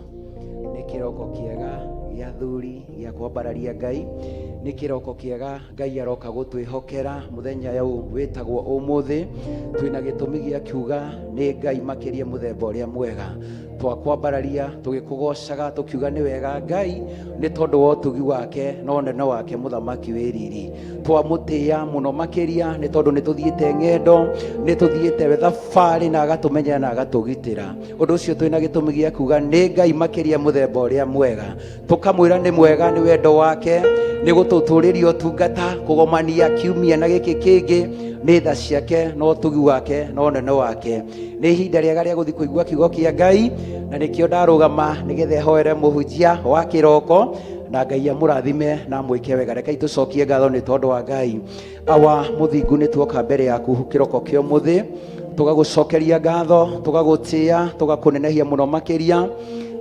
Nĩ kĩroko kĩega gĩa thuri gĩa kwambararia Ngai, nĩ kĩroko kĩega Ngai aroka gũtwĩhokera mũthenya ũyũ wĩtagwo ũmũthĩ. Twĩna gĩtũmi gĩa kiuga nĩ Ngai makĩria mũthemba ũrĩa mwega. Twakwambararia tũgĩkũgocaga tũkiuga nĩ wega Ngai nĩ tondũ wa ũtugi wake na ũnene wake mũthamaki wĩ riri. Twamũtĩĩa mũno makĩria nĩ tondũ nĩ tũthiĩte ng'endo, nĩ tũthiĩte thabarĩ na agatũmenyera na agatũgitĩra. Ũndũ ũcio twĩna gĩtũmi gĩa kuga nĩ Ngai makĩria mũthemba ũrĩa mwega. Tũkamwĩra nĩ mwega nĩ wendo wake, nĩ gũtũtũrĩria ũtungata, kũgomania kiumia na gĩkĩ kĩngĩ nĩ tha ciake na ũtugi wake na ũnene wake. Nĩ ihinda rĩega rĩa gũthiĩ kũigua kiugo kĩa Ngai, na nĩkĩo ndarũgama nĩgetha hoere mũhunjia wa kĩroko, na Ngai amũrathime na amwĩke wega. Rekei tũcokie ngatho nĩ tondũ wa Ngai. Awa mũthingu, nĩ tuoka mbere yaku kĩroko kĩa ũmũthĩ, tũgagũcokeria ngatho, tũgagũtĩa, tũgakũnenehia mũno makĩria.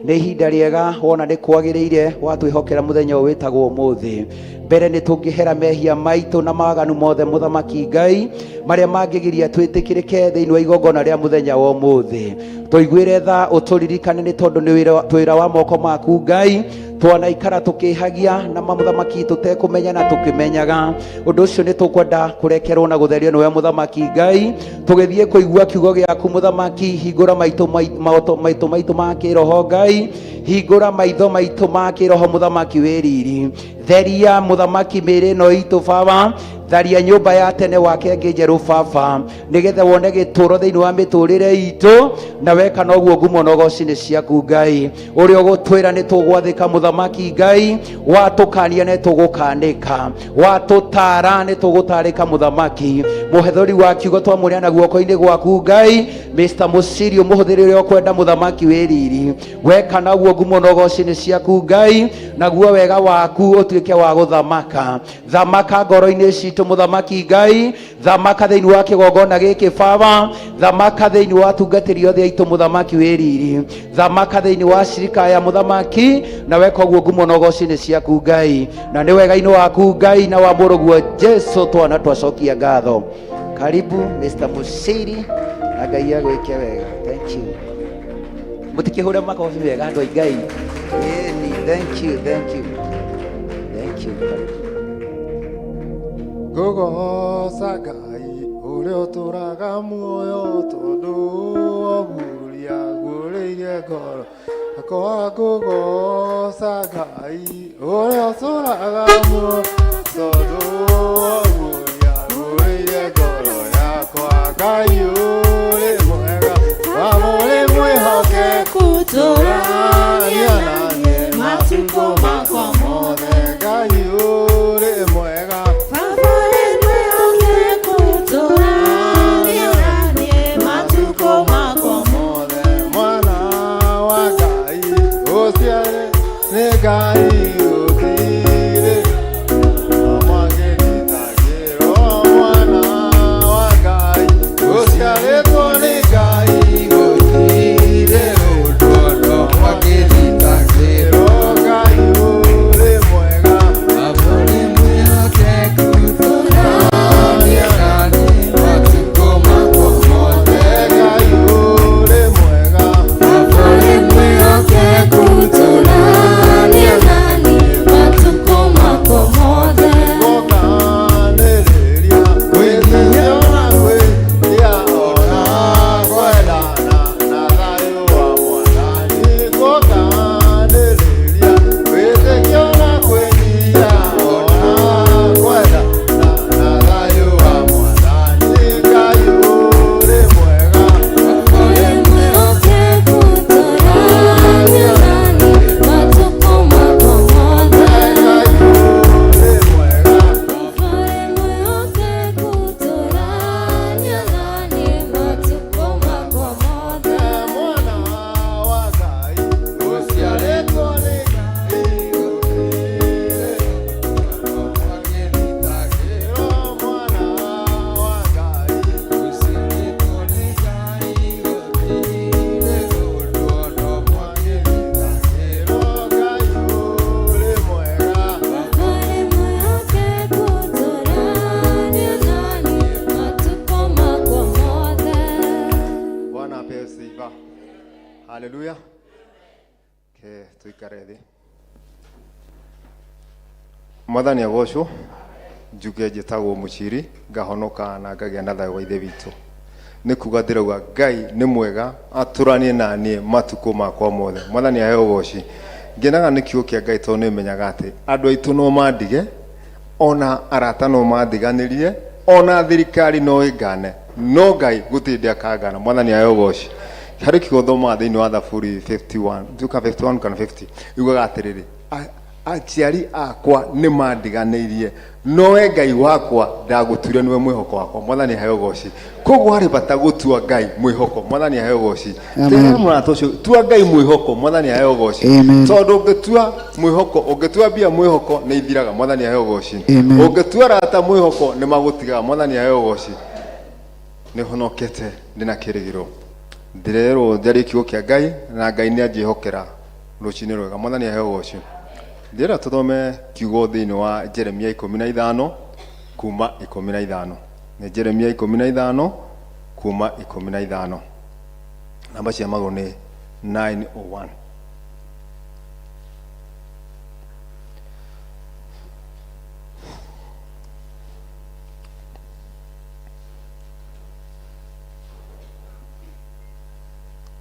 Nĩ ihinda rĩega wona nĩ kwagĩrĩire watwĩhokera mũthenya ũyũ wĩtagwo ũmũthĩ. Mbere nĩ tũngĩhera mehia maitũ na mawaganu mothe mũthamaki Ngai marĩa mangĩgiria twĩtĩkĩrĩke thĩinĩ wa igongona rĩa mũthenya wa ũmũthĩ. Tũiguĩre tha, ũtũririkane nĩ tondũ nĩ wĩra wa moko maku Ngai. Twanaikara tũkĩhagia na mamũthamaki tũtekũmenya na tũkĩmenyaga. Ũndũ ũcio nĩ tũkwenda kũrekerwo na gũtherio nĩwe mũthamaki Ngai. Tũgĩthiĩ kũigua kiugo gĩaku mũthamaki, hingũra maitũ maitũ maitũ ma kĩroho Ngai, hingũra maitho maitũ ma kĩroho mũthamaki wĩ riri. Theria mũthamaki mĩĩrĩ ĩno itũ baba, tharia nyũmba ya tene wake ĩngĩ njerũ baba, nĩgetha wone gĩtũũro thĩinĩ wa mĩtũrĩre itũ, na weka noguo ngumo na ũgoci nĩ ciaku Ngai. Ũrĩa ũgũtwĩra nĩ tũgwathĩka mũthamaki Ngai, watũkania nĩ tũgũkanĩka, watũtara nĩ tũgũtarĩka mũthamaki. Mũhethũri wa kiugo twamũneana guoko-inĩ gwaku Ngai, Mr. Mũciri ũmũhũthĩre ũrĩa ũkwenda mũthamaki wĩ riri. Weka naguo ngumo na ũgoci nĩ ciaku Ngai, naguo wega waku ũtuĩke wa gũthamaka. Thamaka ngoro-inĩ citũ mũthamaki Ngai, thamaka thĩinĩ wa kĩgongona gĩkĩ baba, thamaka thĩinĩ wa atungatĩri othe aitũ mũthamaki wĩ riri, thamaka thĩinĩ wa cirika ya mũthamaki, na weka ũguo ngumo na ũgoci nĩ ciaku Ngai, na nĩ wega-inĩ waku Ngai na wa mũrũguo Jesu twana twacokia ngatho. Karibu Mr. Mũciri, na Ngai agwĩke wega. Thank you. Mũtikĩhũre makobi mega andũ a Ngai. Ĩni, thank you, thank you. Thank you. Karibu. Ngũgoca Ngai ũrĩa ũtũraga muoyo tondũ waguria ngũrĩire ngoro akwa. Ngũgoca Ngai ũrĩa ũtũraga muoyo tondũ waguria ngũrĩire ngoro yakwa. Ngai ũrĩ mwega, Baba ũrĩ mwĩhokeku, tũrania naniĩ matukũ makwa mothe. Ngai ũrĩ mwega. Baba ũrĩ mwĩhokeku, tũrania naniĩ matukũ makwa mothe. Mwana wa Ngai ũciare nĩ Ngai gũtirĩ mwangĩthitangĩrwo. Mwana wa Ngai ũciarĩtwo nĩ Ngai gũtirĩ ũndũ ona mwangĩthitangĩrwo. Ngai ũrĩ mwega. Baba ũrĩ mwĩhokeku, tũrania naniĩ matukũ makwa mothe. Ngai ũrĩ mwega. Baba ũrĩ mwĩhokeku, tũrania naniĩ. Haleluya. Ke tuikare thĩ. Mwathani agocwo. Njuge njĩtagwo Mũciri, ngahonoka na ngagĩa na thayũ wa Ithe witũ. Nĩ kuga ndĩrauga Ngai nĩ mwega atũranie na niĩ matukũ makwa mothe. Mwathani aheo ũgoci. Ngenaga nĩ kiugo kĩa Ngai tondũ nĩ menyaga atĩ andũ aitũ no mandige, ona arata no mandiganĩrie, ona thirikari no ĩngane, no Ngai gũtirĩ hĩndĩ akangana. Mwathani aheo ũgoci. Harĩ kiugo thomaga thĩinĩ wa Thaburi 51, nduka 51 kana 50, yugaga atĩrĩrĩ, aciari akwa nĩ mandiganĩirie, no we Ngai wakwa ndagũtuire nĩwe mwĩhoko wakwa. Mwathani aheo ũgoci. Koguo harĩ bata gũtua Ngai mwĩhoko. Mwathani aheo ũgoci. Tera mũrata ũcio, tua Ngai mwĩhoko. Mwathani aheo ũgoci. Amen. Tondũ ũngĩtua mwĩhoko, ũngĩtua mbia mwĩhoko nĩ ithiraga. Mwathani aheo ũgoci. Amen. Ũngĩtua arata mwĩhoko nĩ magũtigaga. Mwathani aheo ũgoci. Nĩ honokete ndĩna kĩrĩgĩrĩro. Ndĩrerwo njarie kiugo kĩa Ngai na Ngai nĩ anjĩhokera rũcinĩ rwega. Mwathani aheo ũgoci. Ndĩrenda tũthome kiugo thĩinĩ wa Jeremia 15 kuma 15. Nĩ Jeremia 15 kuma 15. Namba cia magũrũ nĩ 901.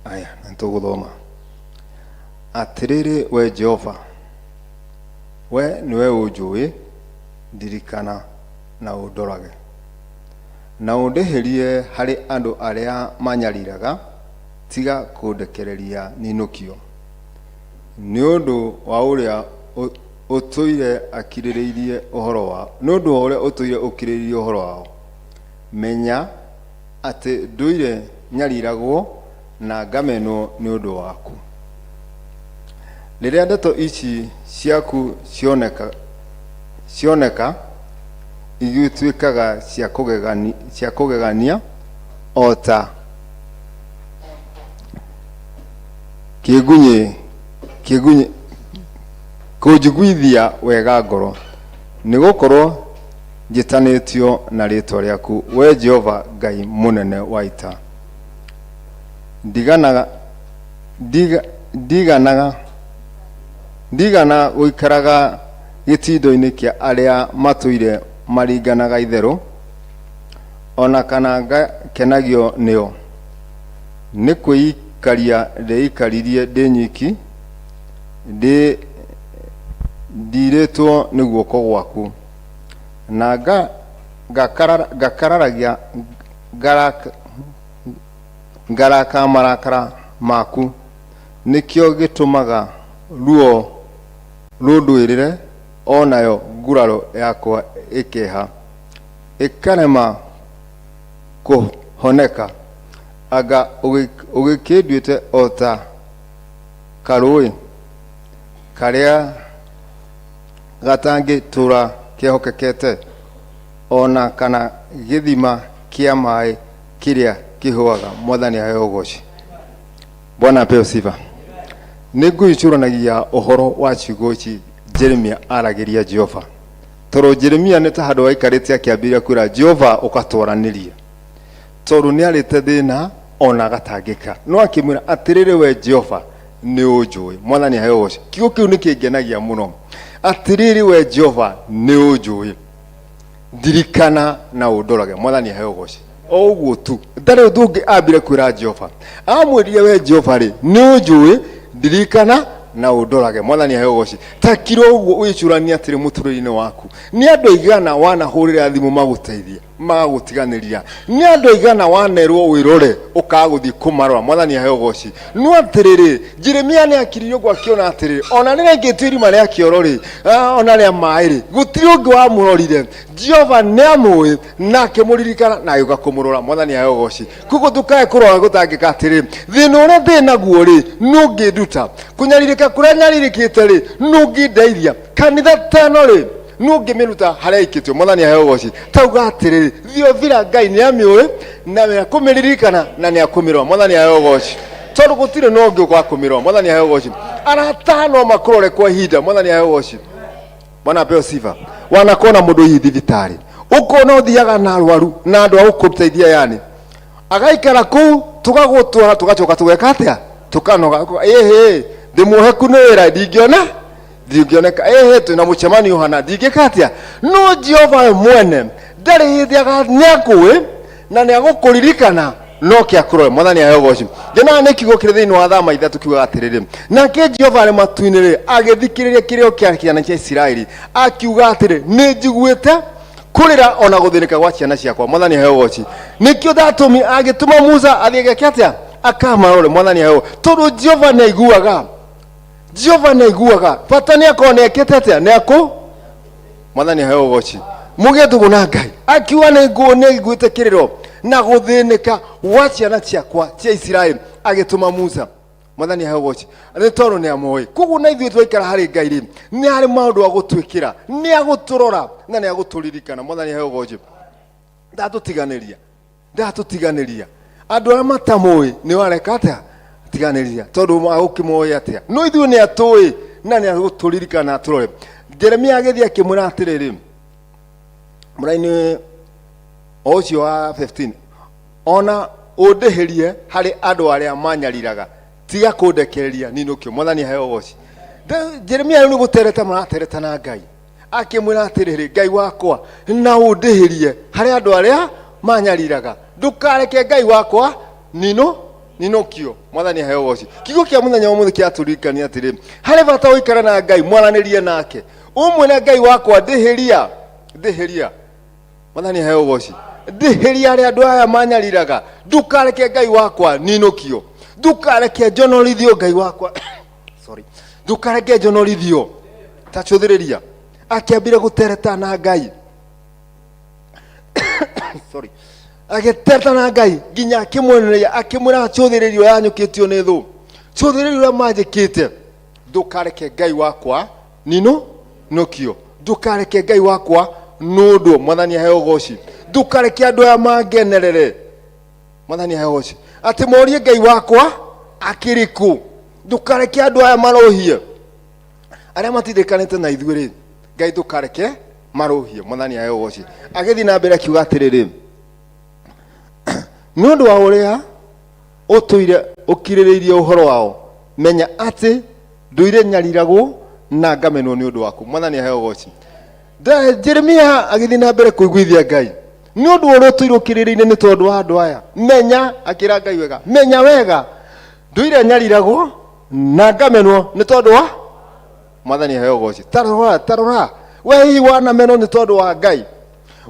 Aya, nĩ tũgũthoma. Atĩrĩrĩ we Jehova, we nĩwe ũnjũĩ, ndirikana na ũndorage, na ũndĩhĩrie harĩ andũ arĩa manyariraga, tiga kũndekereria ninũkio. Nĩ ũndũ wa ũrĩa ũtũire akirĩrĩirie ũhoro wao, nĩ ũndũ wa ũrĩa ũtũire ũkirĩrĩirie ũhoro wao, menya atĩ ndũire nyariragwo na ngamenwo nĩ ũndũ waku. Rĩrĩa ndeto ici ciaku cioneka igĩtuĩkaga cia kũgegania o ta kĩgunyĩ kũnjiguithia wega ngoro, nĩ gũkorwo njĩtanĩtio na rĩĩtwa rĩaku, we Jehova Ngai mũnene wa ita. Ndigana gũikaraga gĩtindo-inĩ kĩa arĩa matũire maringanaga itherũ, o na kana ngakenagio nĩo. Nĩ kwĩikaria ndeikaririe ndĩ nyiki, ndiirĩtwo nĩ guoko gwaku, na ngakararagia ngaraka marakara maku. Nĩkĩo gĩtũmaga ruo rũndũĩrĩre, o nayo nguraro yakwa ĩkeha, ĩkarema kũhoneka. Anga ũgĩkĩnduĩte o ta karũũĩ karĩa gatangĩtũũra kehokekete, o na kana gĩthima kĩa maĩ kĩrĩa kĩhũaga. Mwathani aheo ũgoci. Bwana apewe sifa. Nĩ ngwĩcũranagia ũhoro wa ciugo ici Jeremia aragĩria Jehova, tondũ Jeremia nĩ ta handũ aikarĩte akĩambĩrĩria kwĩra Jehova ũgatwaranĩrie, tondũ nĩ arĩte thĩna ona agatangĩka, no akĩmwĩra atĩrĩrĩ we Jehova nĩ ũnjũĩ. Mwathani aheo ũgoci. Kiugo kĩu nĩ kĩngenagia mũno. Atĩrĩrĩ we Jehova nĩ ũnjũĩ, ndirikana na ũndorage. Mwathani aheo ũgoci. O ũguo tu, ndarĩ ũndũ ũngĩ ambire kwĩra Jehova. Amwĩrire we Jehova rĩ, nĩ ũnjũĩ, ndirikana na ũndorage. Mwathani aheo ũgoci. Ta kira ũguo wĩcũranie atĩrĩ mũtũrĩre-inĩ waku, nĩ andũ aigana wanahũrĩra thimũ magũteithie magagũtiganĩria, nĩ andũ aigana wanerwo wĩrore ũkaga gũthiĩ kũmarora. Mwathani aheo ũgoci. No atĩrĩrĩ, Jeremia nĩ akiririe ũguo akĩona atĩrĩrĩ, ona rĩrĩa aingĩtio irima rĩa kĩoro rĩ, ona rĩa maĩ rĩ, gũtirĩ ũngĩ wamũrorire. Jehova nĩ amũĩ na akĩmũririkana na agĩũka kũmũrora. Mwathani aheo ũgoci. Koguo ndũkae kũrora gũtangĩka atĩrĩ, thĩna ũrĩa ndĩ naguo rĩ, nũ ũngĩnduta? Kũnyarirĩka kũrĩa nyarirĩkĩte rĩ, nũ ũngĩndeithia? Kanitha ta ĩno rĩ, nũ ũngĩmĩruta harĩa ĩikĩtio? Mwathani aheo ũgoci. Tauga atĩrĩrĩ, Thiofila Ngai nĩ amĩũĩ na nĩ akũmĩririkana na nĩ akũmĩrora. Mwathani aheo ũgoci. Tondũ gũtirĩ na ũngĩ wa kũmĩrora. Mwathani aheo ũgoci. Arata no makũrore kwa ihinda. Mwathani aheo ũgoci. Bwana apewe sifa. Wanakona mũndũ hihi thibitarĩ, ũkona ũthiaga na arwaru na andũ a gũkũteithia, yani agaikara kũu, tũgagũtwara tũgacoka tũgeka atĩa? Tũkanoga, ĩhĩ, ndĩmuoheku nĩ wĩra, ndingĩona, ndingĩoneka, ĩhĩ, twĩna mũcemanio hana, ndingĩka atĩa. No Jehova we mwene ndarĩ hĩndĩ nĩ akũĩ na nĩ agũkũririkana, no kĩa kũrore. Mwathani aheo ũgoci. Ngenaga nĩ kiugo kĩrĩ thĩinĩ wa Thama 3 kiugaga atĩrĩrĩ, nake Jehova arĩ matu-inĩ rĩ, agĩthikĩrĩria kĩrĩro kĩa ciana cia Isiraeli, akiuga atĩrĩ, nĩ njiguĩte kũrĩra ona gũthĩnĩka gwa ciana ciakwa. Mwathani aheo ũgoci. Nĩkĩo ndatũmi agĩtũma Musa athiĩ ageke atĩa? Akamarore. Mwathani aheo, tondũ Jehova nĩ aiguaga, Jehova nĩ aiguaga. Bata nĩ akorwo nĩ ekĩte atĩa, nĩ akũ. Mwathani aheo ũgoci. Mũgĩe ndũgũ na Ngai. Akiuga nĩ nguo nĩ aiguĩte kĩrĩro na gũthĩnĩka gwa ciana ciakwa cia Isiraeli, agĩtũma Musa. Mwathani aheo ũgoci, nĩ tondũ nĩ amoĩ. Koguo na ithuĩ twaikara harĩ Ngai rĩ, nĩ harĩ maũndũ agũtwĩkĩra, nĩ agũtũrora na nĩ agũtũririkana. Mwathani aheo ũgoci. Ndatũtiganĩria, ndatũtiganĩria. Andũ arĩa matamũĩ nĩ wareka atĩa? Tiganĩria, tondũ agũkĩmoĩ atĩa? No ithuĩ nĩ atũĩ na nĩ agũtũririkana atũrore. Jeremia agĩthiĩ akĩmwĩra atĩrĩrĩ, mũraini o ũcio wa 15, ona ũndĩhĩrie harĩ andũ arĩa manyariraga, tiga kũndekereria ninũkio. Mwathani aheo ũgoci. Jeremia rĩu nĩ gũtereta maratereta na Ngai, akĩmwĩra atĩrĩrĩ, Ngai wakwa, na ũndĩhĩrie harĩ andũ arĩa manyariraga, ndũkareke Ngai wakwa ninũkio. Mwathani aheo ũgoci. Kiugo kĩa mũthenya wa ũmũthĩ kĩratũririkania atĩrĩ, harĩ bata ũikare na Ngai, mwaranĩrie nake, ũmwĩre Ngai wakwa, ndĩhĩria, ndĩhĩria. Mwathani aheo ũgoci. Ndĩhĩria arĩa andũ aya manyariraga, ndũkareke Ngai wakwa ninũkio, ndũkareke njonorithio Ngai wakwa, sorry, ndũkareke njonorithio. Tacũthĩrĩria, akĩambire gũtereta na Ngai, sorry, agĩtereta na Ngai nginya akĩmwenereria, akĩmwĩra cũthĩrĩrio yanyũkĩtio nĩ thũ, cũthĩrĩrio ũrĩa manjĩkĩte, ndũkareke Ngai wakwa ninũkio, ndũkareke Ngai wakwa nũndũ. Mwathani aheo ũgoci. Ndũkareke andũ aya mangenerere. Mwathani aheo ũgoci. Atĩ morie Ngai wakwa akĩrĩ kũ. Ndũkareke andũ aya marohie, arĩa matindĩkanĩte na ithuĩ rĩ, Ngai ndũkareke marũhie. Mwathani aheo ũgoci. Agĩthiĩ na mbere akiuga atĩrĩrĩ, nĩ ũndũ wa ũrĩa ũtũire ũkirĩrĩirie ũhoro wao, menya atĩ ndũire nyariragwo na ngamenwo nĩ ũndũ waku. Mwathani aheo ũgoci. Jeremia agĩthiĩ na mbere kũiguithia Ngai nĩ ũndũ wa ũrĩa ũtũire ũkirĩrĩirie nĩ tondũ wa andũ aya. Menya, akĩra Ngai wega, menya wega ndũire nyariragwo na ngamenwo nĩ tondũ wa. Mwathani aheo ũgoci. Tarora, tarora we, hihi wanamenwo nĩ tondũ wa Ngai,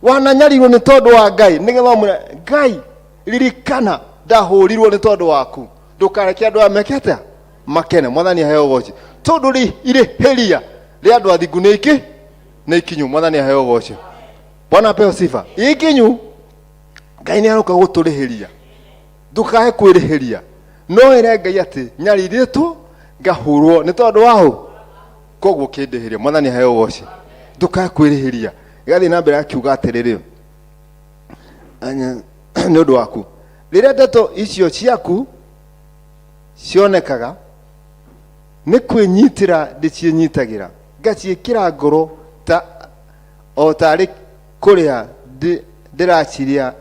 wananyarirwo nĩ tondũ wa Ngai, nĩgetha ũmwĩre Ngai, ririkana ndahũrirwo nĩ tondũ waku, ndũkareke andũ aya meke atĩa? Makene. Mwathani aheo ũgoci, tondũ rĩ irĩhĩria rĩa andũ athingu nĩ iki nĩ ikinyu. Mwathani aheo ũgoci. Bwana apewe sifa. Ikinyu, Ngai nĩ aroka gũtũrĩhĩria. Ndũkae kwĩrĩhĩria, no ĩre Ngai atĩ nyarirĩtwo ngahũrwo nĩ tondũ wa hũ, koguo kĩndĩhĩria. Mwathani aheo ũgoci. Ndũkae kwĩrĩhĩria. Ĩgathiĩ na mbere akiuga atĩrĩrĩ, nĩ ũndũ waku, rĩrĩa ndeto icio ciaku cionekaga, nĩ kwĩnyitĩra ndĩciĩnyitagĩra, ngaciĩkĩra ngoro ta o tarĩ kũrĩa ndĩraciria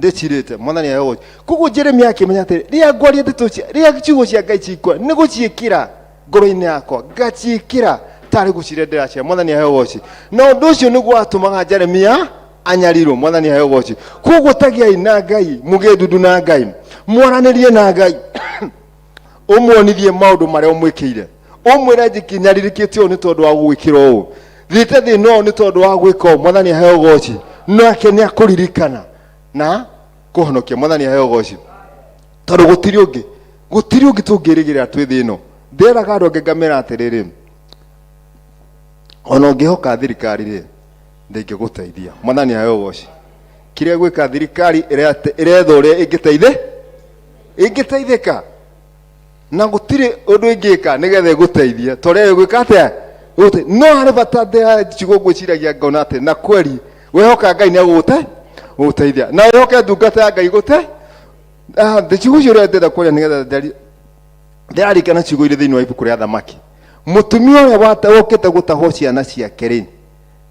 ndĩcirĩte. Mwathani aheo ũgoci. Koguo Jeremia akĩmenya atĩrĩ, rĩrĩa ngwaria ndeto cia, rĩrĩa ciugo cia Ngai cikwa, nĩ gũciĩkĩra ngoro-inĩ yakwa, ngaciĩkĩra tarĩ gũciria ndĩraciria. Mwathani aheo ũgoci. Na ũndũ ũcio nĩguo watũmaga Jeremia anyarirwo. Mwathani aheo ũgoci. Koguo tagiai na Ngai, mũgĩe ndundu na Ngai, mwaranĩrie na Ngai, ũmuonithie maũndũ marĩa ũmwĩkĩire, ũmwĩre nyarirĩkĩte ũũ nĩ tondũ wa gũgwĩkĩra ũũ, thiĩte thĩna ũũ nĩ tondũ wa gwĩka ũũ. Mwathani aheo ũgoci. Nake nĩ akũririkana na kũhonokia. Mwathani aheo ũgoci, tondũ gũtirĩ ũngĩ, gũtirĩ ũngĩ tũngĩrĩgĩrĩra twĩ thĩ ĩno. Ndĩraga andũ angĩ ngamera atĩrĩrĩ, ona ũngĩhoka thirikari rĩ, ndĩngĩgũteithia. Mwathani aheo ũgoci. Kĩrĩa gwĩka thirikari ĩretha ũrĩa ĩngĩteithĩ ĩngĩteithĩka, na gũtirĩ ũndũ ĩngĩka nĩgetha ĩgũteithie ta ũrĩa ĩgwĩka atĩa. No harĩ bata ciugo ngwĩciragia ngona atĩ na kweri wehoka Ngai nĩ agũgũte gũgũteithia, na wĩhoke ndungata ya Ngai gũte ciugo icio. Ũrĩa ndĩrenda kwaria nĩgetha ndĩrarikana ciugo irĩ thĩinĩ wa ibuku rĩa Thamaki, mũtumia ũrĩa wokĩte gũtahwo ciana ciake rĩ,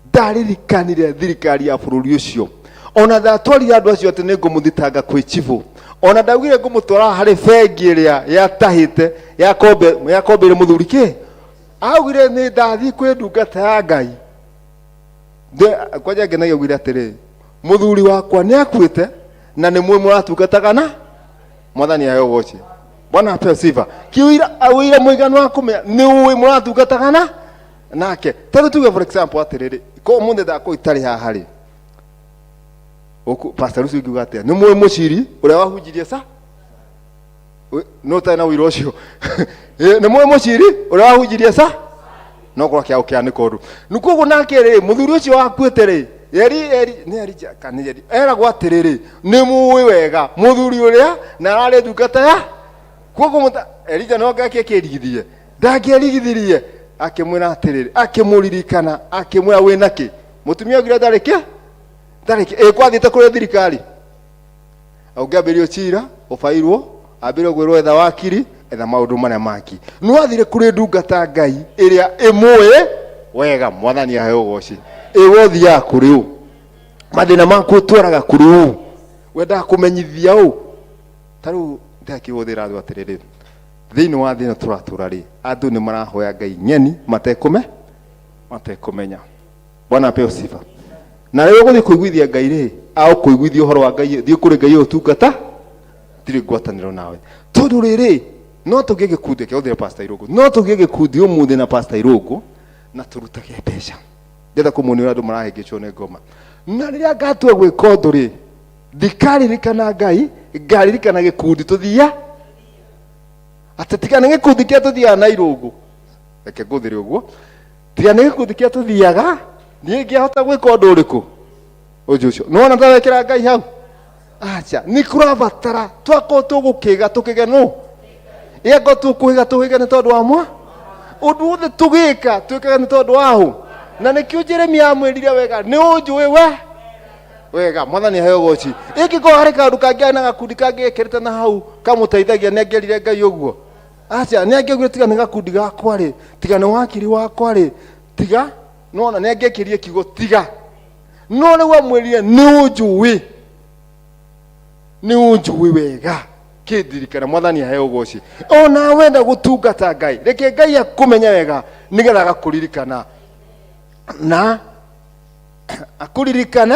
ndaririkanire thirikari ya bũrũri ũcio, ona ndatwarire andũ acio atĩ nĩ ngũmũthitanga kwĩ chibũ. Ona ndaugire ngũmũtwara harĩ bengi ĩrĩa yatahĩte yakombe yakombeire mũthuri kĩ augire nĩ ndathiĩ kwĩ ndungata ya Ngai. Kwanja ngenagia augire atĩrĩ, mũthuri wakwa nĩ akuĩte na nĩ mwĩ mũratungataga na Mwathani aheo ũgoci. Bwana apewe sifa. Kiuira wĩira mũiganu wa kũmenya nĩ ũĩ mũratungataga na nake. Tondũ tuge for example atĩrĩrĩ, ko ũmũthĩ ndakorwo itarĩ haha rĩ, Pastor Lucy ũngiuga atĩa? Nĩ mũĩ mũciri ũrĩa wahunjirie sa no ũtarĩ na ũira ũcio. Nĩ mũĩ mũciri ũrĩa wahunjirie sa no korwo kĩao kĩanĩka ũndũ. Nĩ koguo nake rĩ, mũthuri ũcio wakuĩte rĩ, eri eri nĩ eri kana nĩ eri eragwo atĩrĩrĩ, nĩ mũĩ wega mũthuri ũrĩa na ararĩ ndungata ya koguo Elija no ngake akĩrigithirie, ndangĩerigithirie, akĩmwĩra atĩrĩrĩ, akĩmũririkana, akĩmwĩra wĩna kĩ? Mũtumia augire ndarĩ kĩ, ndarĩ kĩ. Ĩ kwathiĩte kũrĩ thirikari, ũngĩambĩrĩrio cira ũbairwo, ambĩrĩrio gwĩrwo etha wakiri, etha maũndũ marĩa mangĩ. No athire kũrĩ ndungata Ngai ĩrĩa ĩmũĩ wega. Mwathani aheo ũgoci. Ĩ we ũthiaga kũrĩ ũ? Mathĩna maku ũtwaraga kũrĩ ũ? Wendaga kũmenyithia ũ? Ta rĩu ndakĩhũthĩra andũ atĩrĩrĩ, thĩinĩ wa thĩ ĩno tũratũra rĩ, andũ nĩ marahoya Ngai ng'eni matekũmenya. Bwana apewe sifa. Na rĩrĩa ũgũthiĩ kũiguithia Ngai rĩ, agũkũiguithia ũhoro wa Ngai, thiĩ kũrĩ Ngai ũtungata, ndirĩ ngwatanĩro nawe. Tondũ rĩrĩ, no tũgĩe gĩkundi, reke ũthire Pastor Irũngũ, no tũgĩe gĩkundi ũmũthĩ na Pastor Irũngũ, na tũrutage mbeca. Ndĩrenda kũmuonia ũrĩa andũ marahĩngĩcwo nĩ ngoma. Na rĩrĩa ngatua gwĩka ũndũ rĩ, ndikaririkana Ngai, ngaririkana gĩkundi tũthia. Atĩ tiga nĩ gĩkundi kĩrĩa tũthiaga na Irũngũ. Reke ngũthĩre ũguo. Tiga nĩ gĩkundi kĩrĩa tũthiaga, niĩ ingĩahota gwĩka ũndũ ũrĩkũ? Ũndũ ũcio. Nĩwona ta wekĩra Ngai hau? Acha, nĩ kũrabatara twakorwo tũgũkĩga tũkĩge nũ? Ĩangorwo tũkũhĩga tũhĩge nĩ tondũ wa mwa? Ũndũ wothe tũgĩka twĩkaga nĩ tondũ wa hũ? Na nĩkĩo Jeremia amwĩrire wega, nĩ ũnjũĩ we wega. Mwathani aheo ũgoci. Ĩngĩkorwo harĩ kaũndũ kangĩ arĩ na gakundi kangĩ ekĩrĩte na hau kamũteithagia, nĩ angĩerire Ngai ũguo? Acha, nĩ angĩaugire tiga nĩ gakundi gakwa rĩ, tiga nĩ wakiri wakwa rĩ, tiga, nĩwona nĩ angĩekĩrire kiugo tiga. No rĩu amwĩrire nĩ ũnjũĩ, nĩ ũnjũĩ wega, kĩndirikana. Mwathani aheo ũgoci. Ona wenda gũtungata Ngai, reke Ngai akũmenye wega nĩgetha agakũririkana na akũririkane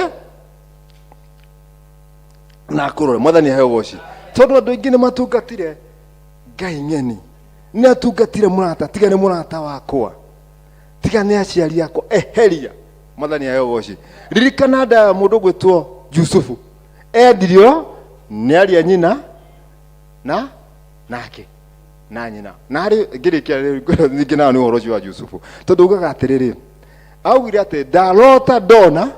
na akũrore. Mwathani aheo ũgoci. Tondũ andũ aingĩ nĩ matungatire Ngai ng'eni, nĩ atungatire mũrata, tiga nĩ mũrata wakwa, tiga nĩ aciari akwa, eheria. Mwathani aheo ũgoci. Ririkana nda ya mũndũ gwĩtwo Jusufu, endirio nĩ aria nyina na nake na nyina. Na harĩ ngĩrĩkia ningĩ nayo nĩ ũhoro ũcio wa Jusufu, tondũ ugaga atĩrĩrĩ, augire atĩ ndarota ndona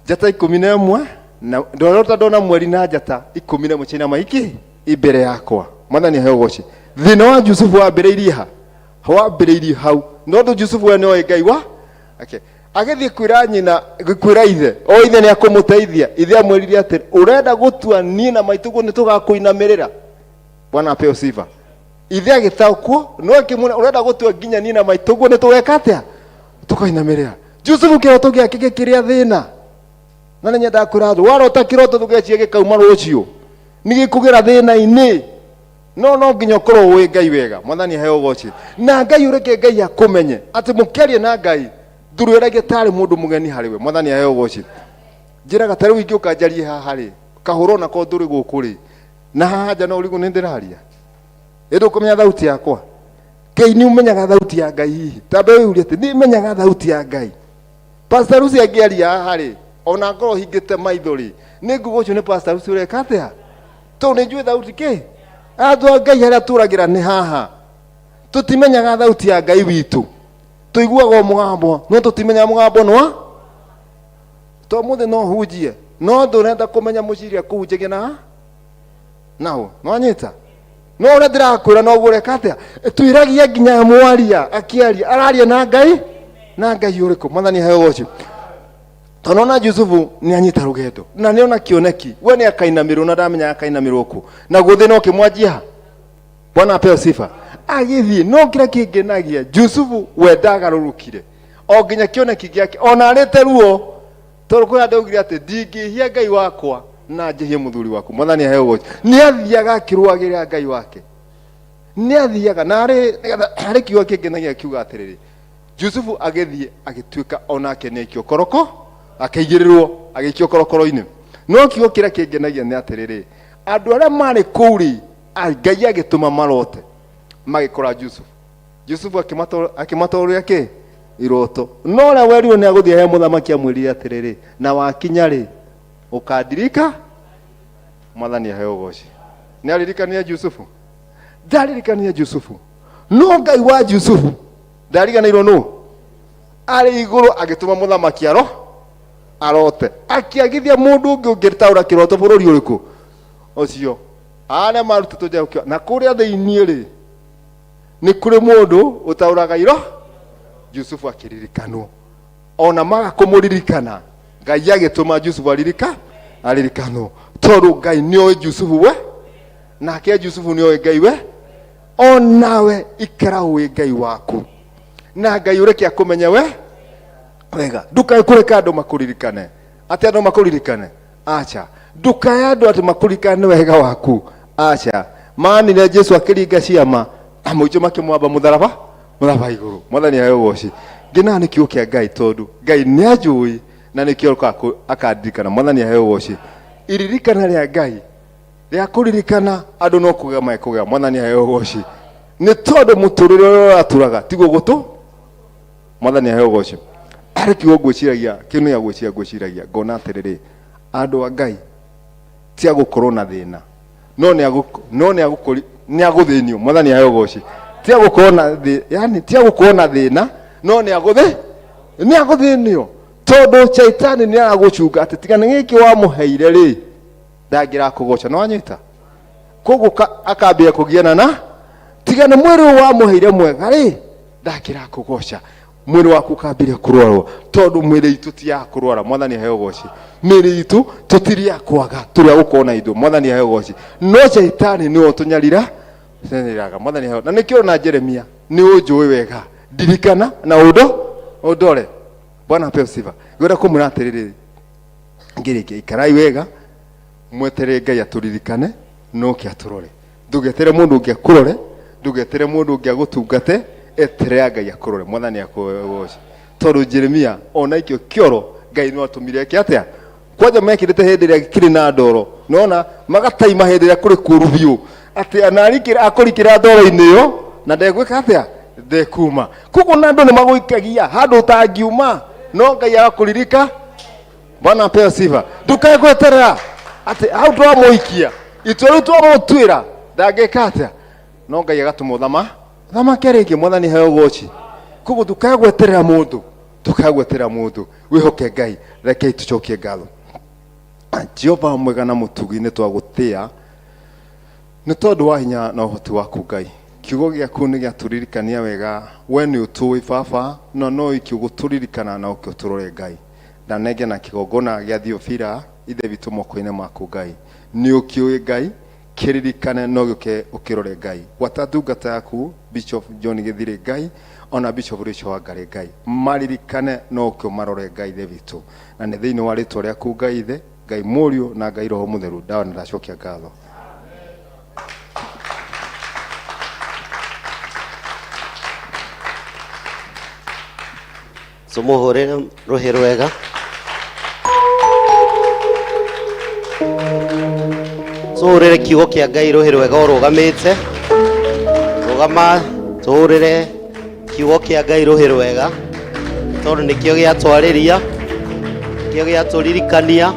njata 11 na ndarota ndona mweri na njata 11 ciina maiki imbere yakwa. Mwathani aheo ũgoci. Thĩna wa Jusufu wambĩrĩirie ha? Wambĩrĩirie hau. No ũndũ Jusufu we nĩoĩ Ngai wa okay. Agĩthiĩ kwĩra nyina, kwĩra ithe, o ithe nĩ akũmũteithia. Ithe amwĩrire atĩ ũrenda gũtua niĩ na maitũguo nĩ tũgakũinamĩrĩra. Bwana apewe sifa. Ithe agĩtaũkwo, no akĩmwĩra ũrenda gũtua nginya niĩ na maitũguo nĩ tũgeka atĩa? Tũkainamĩrĩra. Jusufu kĩroto gĩake gĩkĩrĩa thĩna. Na nĩ nyendaga kwĩra andũ, warota kĩroto ndũgecirie gĩkauma rũciũ, nĩ gĩkũgĩra thĩna-inĩ. No no nginya ũkorwo ũĩ Ngai wega. Mwathani aheo ũgoci. Na Ngai ũreke Ngai akũmenye atĩ mũkĩaria na Ngai ndũrĩoragia tarĩ mũndũ mũgeni harĩ we. Mwathani aheo ũgoci. Njĩraga ta rĩu ingĩũka njarie haha rĩ, kahũra onako ndũrĩ gũkũ rĩ, na haha nja no ũrigwo nĩ ndĩraria. Ĩ ndũkũmenya thauti yakwa? Ngai nĩ ũmenyaga thauti ya Ngai hihi? Tambe wĩyũrie atĩ nĩ menyaga thauti ya Ngai. Pastor Lucy angĩaria haha rĩ, ona ngorwo hingĩte maitho rĩ, nĩ nguga ũcio nĩ Pastor Lucy ũreka atĩa? Tondũ nĩ njũĩ thauti kĩ? Andũ a Ngai harĩa tũragĩra nĩ haha. Tũtimenyaga thauti ya Ngai witũ. Tũiguaga o mũgambo, no tũtimenyaga mũgambo nĩ wa? To mũthĩ no hunjie, no ndũrenda kũmenya mũciri akũhunjagia na naũ. Nĩwanyita? No ũrĩa ndĩrakwĩra noguo ũreka atĩa? Twĩragia nginya mwaria akĩaria, araria na Ngai, na Ngai ũrĩkũ? Mwathani aheo ũgoci. Tondũ ona Jusufu nĩ anyita rũgendo na nĩ ona kĩoneki, we nĩ akainamĩrwo na ndamenya akainamĩrwo kũ, naguo thĩna ũkĩmwanjia ha. Bwana apewe sifa. Agĩthiĩ, no kĩrĩa kĩngenagia Jusufu we ndagarũrũkire o nginya kĩoneki gĩake, ona arĩte ruo, tondũ kwĩ handũ augire atĩ ndingĩhia Ngai wakwa. Na njĩhie mũthuri waku. Mwathani aheo ũgoci. Nĩ athiaga akĩrũagĩrĩra Ngai wake. Nĩ athiaga na arĩ nĩgetha harĩ kiugo kĩngenagia kiuga atĩrĩrĩ, Jusufu agĩthiĩ agĩtuĩka onake nĩ aikio koroko, akĩigĩrĩrwo agĩikio korokoro-inĩ. No kiugo kĩrĩa kĩngenagia nĩ atĩrĩrĩ, andũ arĩa marĩ kũu rĩ, Ngai agĩtũma marote magĩkora Jusufu. Jusufu akĩmatwarĩra kĩ iroto. No ũrĩa werirwo nĩ agũthiĩ he mũthamaki amwĩrire atĩrĩrĩ, na wakinya rĩ, ũkandirika. Mwathani aheo ũgoci. Nĩ aririkania Jusufu? Ndaririkania Jusufu. No Ngai wa Jusufu ndariganĩirwo nũ? Arĩ igũrũ agĩtũma mũthamaki arote. Akĩagithia mũndũ ũngĩ ũngĩtaũra kĩroto bũrũri ũrĩkũ? Ũcio. Arĩa marutĩtwo nja gũkĩo. Na kũrĩa thĩinĩ rĩ, nĩ kũrĩ mũndũ ũtaũraga iro. Jusufu akĩririkanwo. Ona maga kũmũririkana, Ngai agĩtũma Jusufu aririkanwo. Tondũ Ngai nĩoĩ Jusufu we, nake Jusufu nĩoĩ Ngai we. Onawe ikara ũĩ Ngai waku, na Ngai ũreke akũmenye we wega. Ndũkae kũreka andũ makũririkane. Atĩ andũ makũririkane? Acha. Ndũkae andũ atĩ makũririkane wega waku. Acha. Manire Jesu akĩringa ciama, amũico makĩmwamba mũtharaba igũrũ. Mwathani aheo ũgoci. Ngenaga nĩ kiugo kĩa Ngai tondũ Ngai nĩ anjũĩ na nĩkĩo akandirikana. Mwathani aheo ũgoci. Iririkana rĩa Ngai rĩa kũririkana andũ no kũgĩa mekũgĩa. Mwathani aheo ũgoci. Nĩ tondũ mũtũrĩre ũrĩa ũratũraga tiguo gũtũ. Mwathani aheo ũgoci. Harĩ kiugo ngwĩciragia, kĩu nĩ gĩa gwĩciria ngwĩciragia, ngona atĩrĩrĩ, andũ a Ngai ti a gũkorwo na thĩna, no nĩ no nĩ nĩ agũthĩnio. Mwathani aheo ũgoci. Ti a gũkorwo na thĩ, yani ti a gũkorwo na thĩna, no nĩ agũthĩ nĩ agũthĩnio. Tondũ Shaitani nĩ aragũcunga atĩ tiga nĩ gĩkĩ wamũheire rĩ, ndangĩrakũgoca. Nĩ wanyita? Koguo akambia kũgiana na tiga nĩ mwĩrĩ ũyũ wamũheire mwega rĩ, ndangĩrakũgoca. Mwĩrĩ waku ũkambĩrĩria kũrwarwo, tondũ mwĩrĩ itũ ti ya kũrwara. Mwathani aheo ũgoci. Mĩĩrĩ itũ tũtirĩ ya kwaga, tũrĩ a gũkorwo na indo. Mwathani aheo ũgoci. No Shaitani nĩwe ũtũnyarira tũnyariraga. Mwathani aheo. Na nĩkĩo na Jeremia nĩ ũnjũĩ wega, ndirikana na ũndũ ũndore. Bwana apewe sifa. Ngwenda kũmwĩra atĩrĩrĩ, ngĩrĩkia, ikarai wega, mweterere Ngai atũririkane, noke atũrore. Ndũgetere mũndũ ũngĩ akũrore, ndũgetere mũndũ ũngĩ agũtungate, eterera Ngai akũrore. Mwathani akũgoce. Tondũ Jeremia ona ikio kĩoro, Ngai no atũmire eke atĩa? Kwanja mekĩrĩte hĩndĩ ĩrĩa kĩrĩ na ndoro, nona magataima hĩndĩ ĩrĩa kũrĩ kũru biũ, atĩ anarikĩra akũrikĩra ndoro-inĩ ĩyo na ndegwĩka atĩa? Ndekuma. Koguo na andũ nĩ magũikagia handũ ũtangiuma, no Ngai agakũririka. Bwana apewe sifa. Ndukae gweterera atĩ hau twamũikia itua rĩu twamũtuĩra ndangĩka atĩa, no Ngai agatũma ũthamake rĩngĩ. Mwathani aheo ũgoci. Koguo ndukae gweterera mũndũ, ndukae gweterera mũndũ, wĩhoke Ngai. Rekei tũcokie ngatho. Jehova mwega na mũtugi, nĩ twagũtĩa nĩ tondũ wa hinya na ũhoti waku Ngai. Kiugo gĩaku nĩ gĩatũririkania wega, we nĩ ũtũĩ Baba, na no iki ũgũtũririkana na ũke ũtũrore Ngai. Ndanenge na kĩgongona gĩa Thiofira ithe witũ moko-inĩ maku Ngai. Nĩ ũkĩũĩ Ngai, kĩririkane no gĩũke ũkĩrore Ngai. Gwata ndungata yaku Bishop John Gĩthirĩ Ngai, ona Bishop Rachel Wangari Ngai. Maririkane no ũke ũmarore Ngai ithe witũ. Na nĩ thĩinĩ wa rĩtwa rĩaku Ngai ithe, Ngai Mũriũ na Ngai Roho Mũtheru, ndawa na ndacokia ngatho. Tũmũhũrĩre rũhĩ rwega. Tũhũrĩre kiugo kĩa Ngai rũhĩ rwega ũrũgamĩte. Rũgama tũhũrĩre kiugo kĩa Ngai rũhĩ rwega, tondũ nĩkĩo gĩatwarĩria, nĩkĩo gĩatũririkania.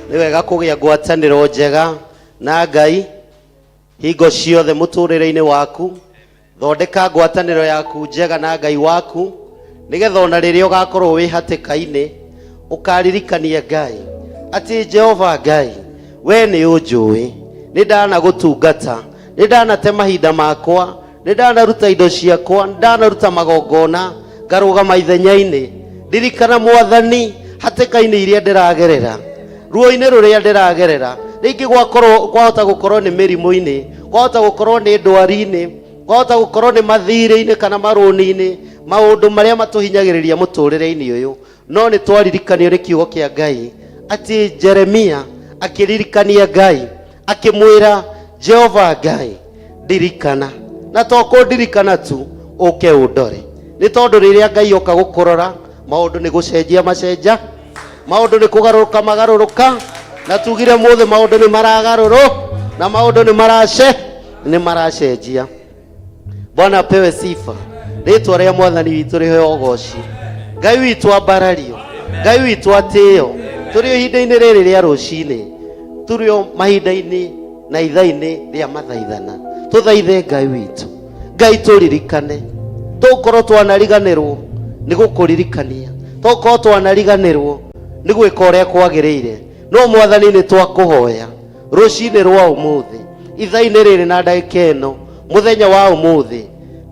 Nĩ wega kũgĩa ngwatanĩro njega na Ngai hingo ciothe mũtũrĩre-inĩ waku. Thondeka ngwatanĩro yaku njega na Ngai waku, nĩgetha ona rĩrĩa ũgakorwo wĩ hatĩka-inĩ ũkaririkania Ngai atĩ Jehova Ngai, we nĩ ũnjũĩ, nĩ ndanagũtungata, nĩ ndanate mahinda makwa, nĩ ndanaruta indo ciakwa, nĩ ndanaruta magongona, ngarũgama ithenya-inĩ. Ndirikana Mwathani hatĩka-inĩ iria ndĩragerera, ruo-inĩ rũrĩa ndĩragerera. Rĩngĩ kwahota gũkorwo nĩ mĩrimũ-inĩ, kwahota gũkorwo nĩ ndwari-inĩ, kwahota gũkorwo nĩ mathirĩ-inĩ kana marũni-inĩ, maũndũ marĩa matũhinyagĩrĩria mũtũrĩre-inĩ ũyũ. No nĩ twaririkanio nĩ kiugo kĩa Ngai atĩ Jeremia Akĩririkania Ngai, akĩmwĩra, Jehova Ngai, ndirikana. Na to kũndirikana tu, ũke ũndore. Nĩ tondũ rĩrĩa Ngai oka gũkũrora, maũndũ nĩ gũcenjia macenja, maũndũ nĩ kũgarũrũka magarũrũka, na tugire mũthĩ maũndũ nĩ maragarũrũ, na maũndũ nĩ marace, nĩ maracenjia. Bwana apewe sifa. Rĩtwa rĩa Mwathani witũ rĩheo ũgoci. Ngai witũ ambarario. Ngai witũ atĩo. Tũrĩ o ihinda-inĩ rĩrĩ rĩa rũcinĩ. Tũrĩ o mahinda-inĩ na ithaa-inĩ rĩa mathaithana. Tũthaithe Ngai witũ. Ngai tũririkane. Tũkorwo twanariganĩrwo nĩ gũkũririkania. Tũkorwo twanariganĩrwo nĩ gwĩka ũrĩa kwagĩrĩire. No Mwathani nĩ twakũhoya rũcinĩ rwa ũmũthĩ, ithaa-inĩ rĩrĩ na ndagĩka ĩno, mũthenya wa ũmũthĩ,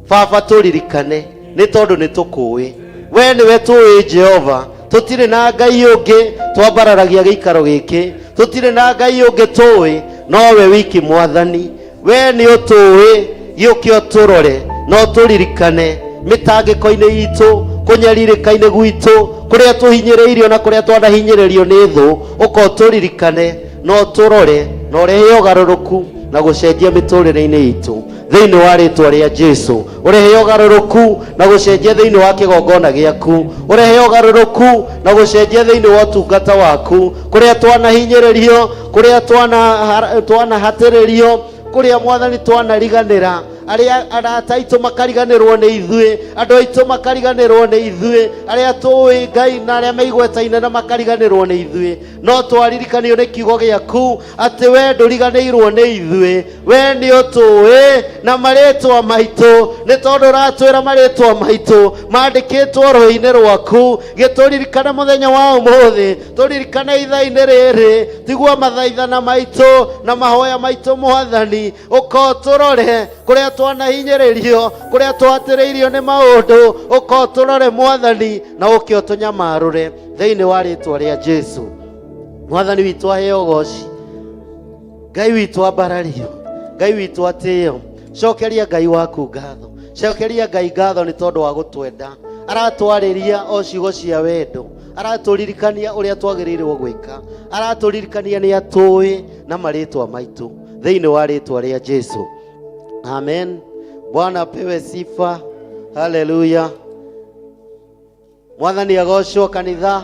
Baba tũririkane, nĩ tondũ nĩ tũkũĩ. We nĩwe tũĩ Jehova, tũtirĩ na Ngai ũngĩ twambararagia gĩikaro gĩkĩ, tũtirĩ na Ngai ũngĩ tũĩ, nowe wiki Mwathani. We nĩ ũtũĩ, gĩũke ũtũrore na ũtũririkane mĩtangĩko-inĩ itũ, kũnyarirĩka-inĩ gwitũ, kũrĩa tũhinyĩrĩirio na kũrĩa twanahinyĩrĩrio nĩ thũ, ũka ũtũririkane na ũtũrore na ũrehe ũgarũrũku na gũcenjia mĩtũrĩre-inĩ itũ thĩinĩ wa rĩtwa rĩa Jesu. Ũrehe ũgarũrũku na gũcenjia thĩinĩ wa kĩgongona gĩaku, ũrehe ũgarũrũku na gũcenjia thĩinĩ wa ũtungata waku, kũrĩa twanahinyĩrĩrio, kũrĩa twanahatĩrĩrio, kũrĩa Mwathani twanariganĩra, arĩa arata aitũ makariganĩrwo nĩ ithuĩ, andũ aitũ makariganĩrwo nĩ ithuĩ, arĩa tũĩ Ngai na arĩa meigwetaine na makariganĩrwo nĩ ithuĩ. No twaririkanio nĩ kiugo gĩaku atĩ we ndũriganĩirwo nĩ ithuĩ, we nĩ ũtũĩ na marĩtwa maitũ, nĩ tondũ ũratwĩra marĩtwa maitũ mandĩkĩtwo rũĩ-inĩ rwaku. Gĩtũririkane mũthenya wa ũmũthĩ, tũririkane ithaa-inĩ rĩrĩ, tigua mathaithana maitũ na mahoya maitũ Mwathani, ũka ũtũrore kũrĩa twanahinyĩrĩrio, kũrĩa twatĩrĩirio nĩ maũndũ, ũka ũtũrore Mwathani na ũke ũtũnyamarũre thĩinĩ wa rĩtwa rĩa Jesu. Mwathani witũ aheo ũgoci, Ngai witũ ambarario, Ngai witũ atĩo. Cokeria Ngai waku ngatho, cokeria Ngai ngatho nĩ tondũ wa gũtwenda. Aratwarĩria o ciugo cia wendo, aratũririkania ũrĩa twagĩrĩirwo gwĩka, aratũririkania nĩ atũĩ na marĩtwa maitũ thĩinĩ wa rĩtwa rĩa Jesu. Amen. Bwana apewe sifa. Haleluya. Mwathani agocwo kanitha.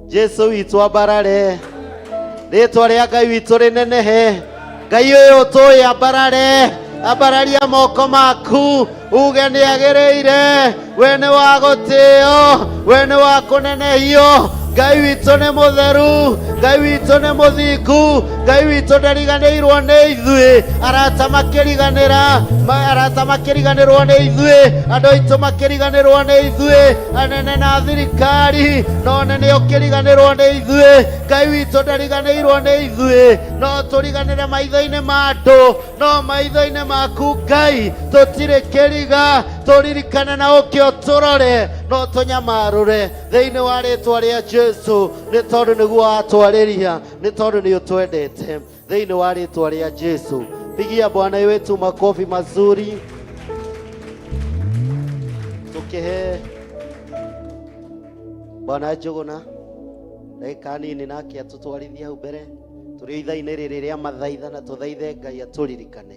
Jesu witũ ambarare, rĩtwa rĩa Ngai witũ rĩnenehe. Ngai ũyũ ũtũĩ ambarare, ambararia moko maku uge nĩ agĩrĩire, we nĩ wa gũtĩo, we nĩ wa kũnenehio. Ngai witũ nĩ mũtheru, Ngai witũ nĩ mũthingu, Ngai witũ ndariganĩirwo nĩ ithuĩ. Arata makĩriganĩra, arata makĩriganĩrwo nĩ ithuĩ, andũ aitũ makĩriganĩrwo nĩ ithuĩ, anene na thirikari no nene ũkĩriganĩrwo nĩ ithuĩ. Ngai witũ ndariganĩirwo nĩ ithuĩ. No tũriganĩre maitho-inĩ ma andũ, no maitho-inĩ maku Ngai tũtirĩ kĩriga. Tũririkane na ũke ũtũrore no tũnyamarũre thĩinĩ wa rĩtwa rĩa Jesu, nĩ tondũ nĩguo watwarĩria, nĩ tondũ nĩ ũtwendete thĩinĩ wa rĩtwa rĩa Jesu. Pigia Bwana wetu makofi mazuri, tukihe Bwana Njũgũna ndagĩka nini nake atũtwarithie hau mbere. Tũrĩ ithaa-inĩ rĩrĩ rĩa mathaitha na tũthaithe Ngai atũririkane,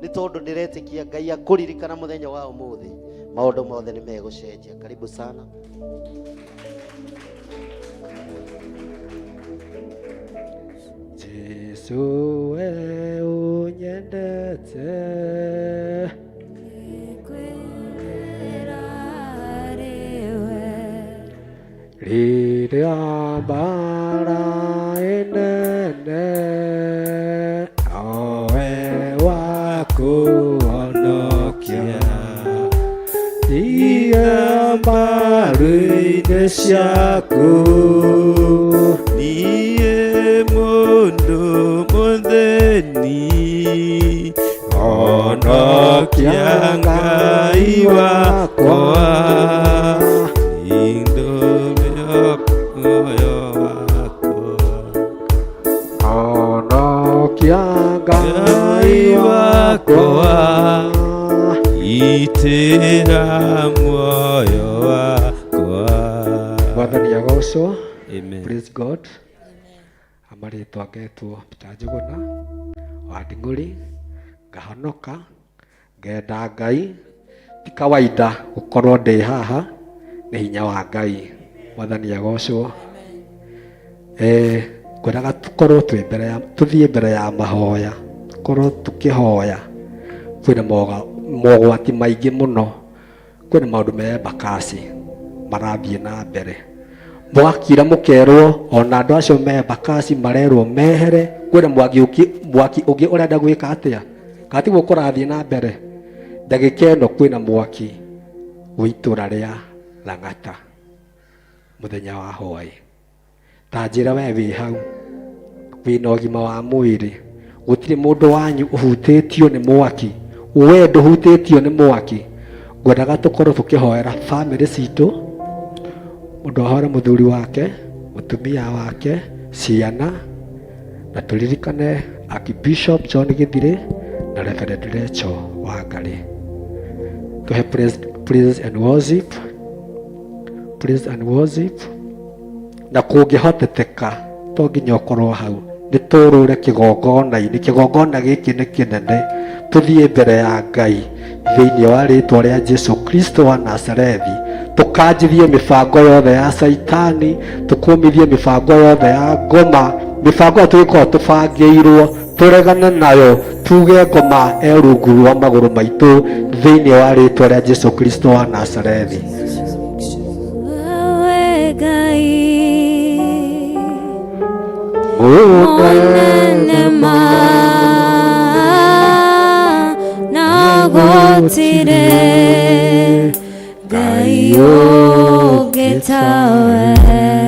nĩ tondũ ndĩretĩkia Ngai akũririkana mũthenya wa ũmũthĩ maũndũ mothe nĩ megũcenjia. Karibu sana. Jesu we ũnyendete, rĩrĩa mbara ĩnene, nowe wakũhonokia. Tiga mbaru-inĩ ciaku, niĩ mũndũ mũthĩni, honokia Ngai wakwa, indũmĩo muoyo wakwa. Honokia Ngai Ngai wakwa, wakwa, itĩra muoyo wakwa. Mwathani agocwo. Amen. Praise God. Amarĩtwa ngetwo Peter Njũgũna wa Nding'ũri, ngahonoka, ngenda Ngai, ti kawaida gũkorwo ndĩ haha, nĩ hinya wa Ngai. Mwathani agocwo. Ngwendaga tũkorwo twĩ mbere ya, tũthiĩ mbere ya mahoya, tũkorwo tũkĩhoya. Kwĩna mogwati maingĩ mũno, kwĩna maũndũ me Embakasi marathiĩ na mbere. Mũgakira mũkerwo ona andũ acio me Embakasi marerwo mehere, kwĩna mwaki ũngĩ ũrenda gwĩka atĩa? Kana tiguo kũrathiĩ na mbere? Ndagĩka ĩno kwĩna mwaki wa itũra rĩa Lang'ata mũthenya wa hwaĩ. Ta njĩra we wĩ hau wĩna ũgima wa mwĩrĩ, gũtirĩ mũndũ wanyu ũhutĩtio nĩ mwaki, we ndũhutĩtio nĩ mwaki. Ngwendaga tũkorwo tũkĩhoera bamĩrĩ citũ, mũndũ ahoere mũthuri wake, mũtumia wake, ciana, na tũririkane Archbishop John Githiri na Reverend Rachel Wangari. Tuhe praise and worship, praise and worship. Na kũngĩhoteteka to nginya ũkorwo hau, nĩ tũrũre kĩgongona-inĩ. Kĩgongona gĩkĩ nĩ kĩnene, tũthiĩ mbere ya Ngai thĩinĩ wa rĩtwa rĩa Jesu Kristo wa Nazarethi, tũkanjithie mĩbango yothe ya Saitani, tũkũmithie mĩbango yothe ya ngoma, mĩbango ĩyo tũgĩkorwo tũbangĩirwo tũregane nayo, tuge ngoma e rungu rwa magũrũ maitũ thĩinĩ wa rĩtwa rĩa Jesu Kristo wa Nazarethi. Wewe Ngai mũnene ma na gũtirĩ Ngai ũngĩ tawe.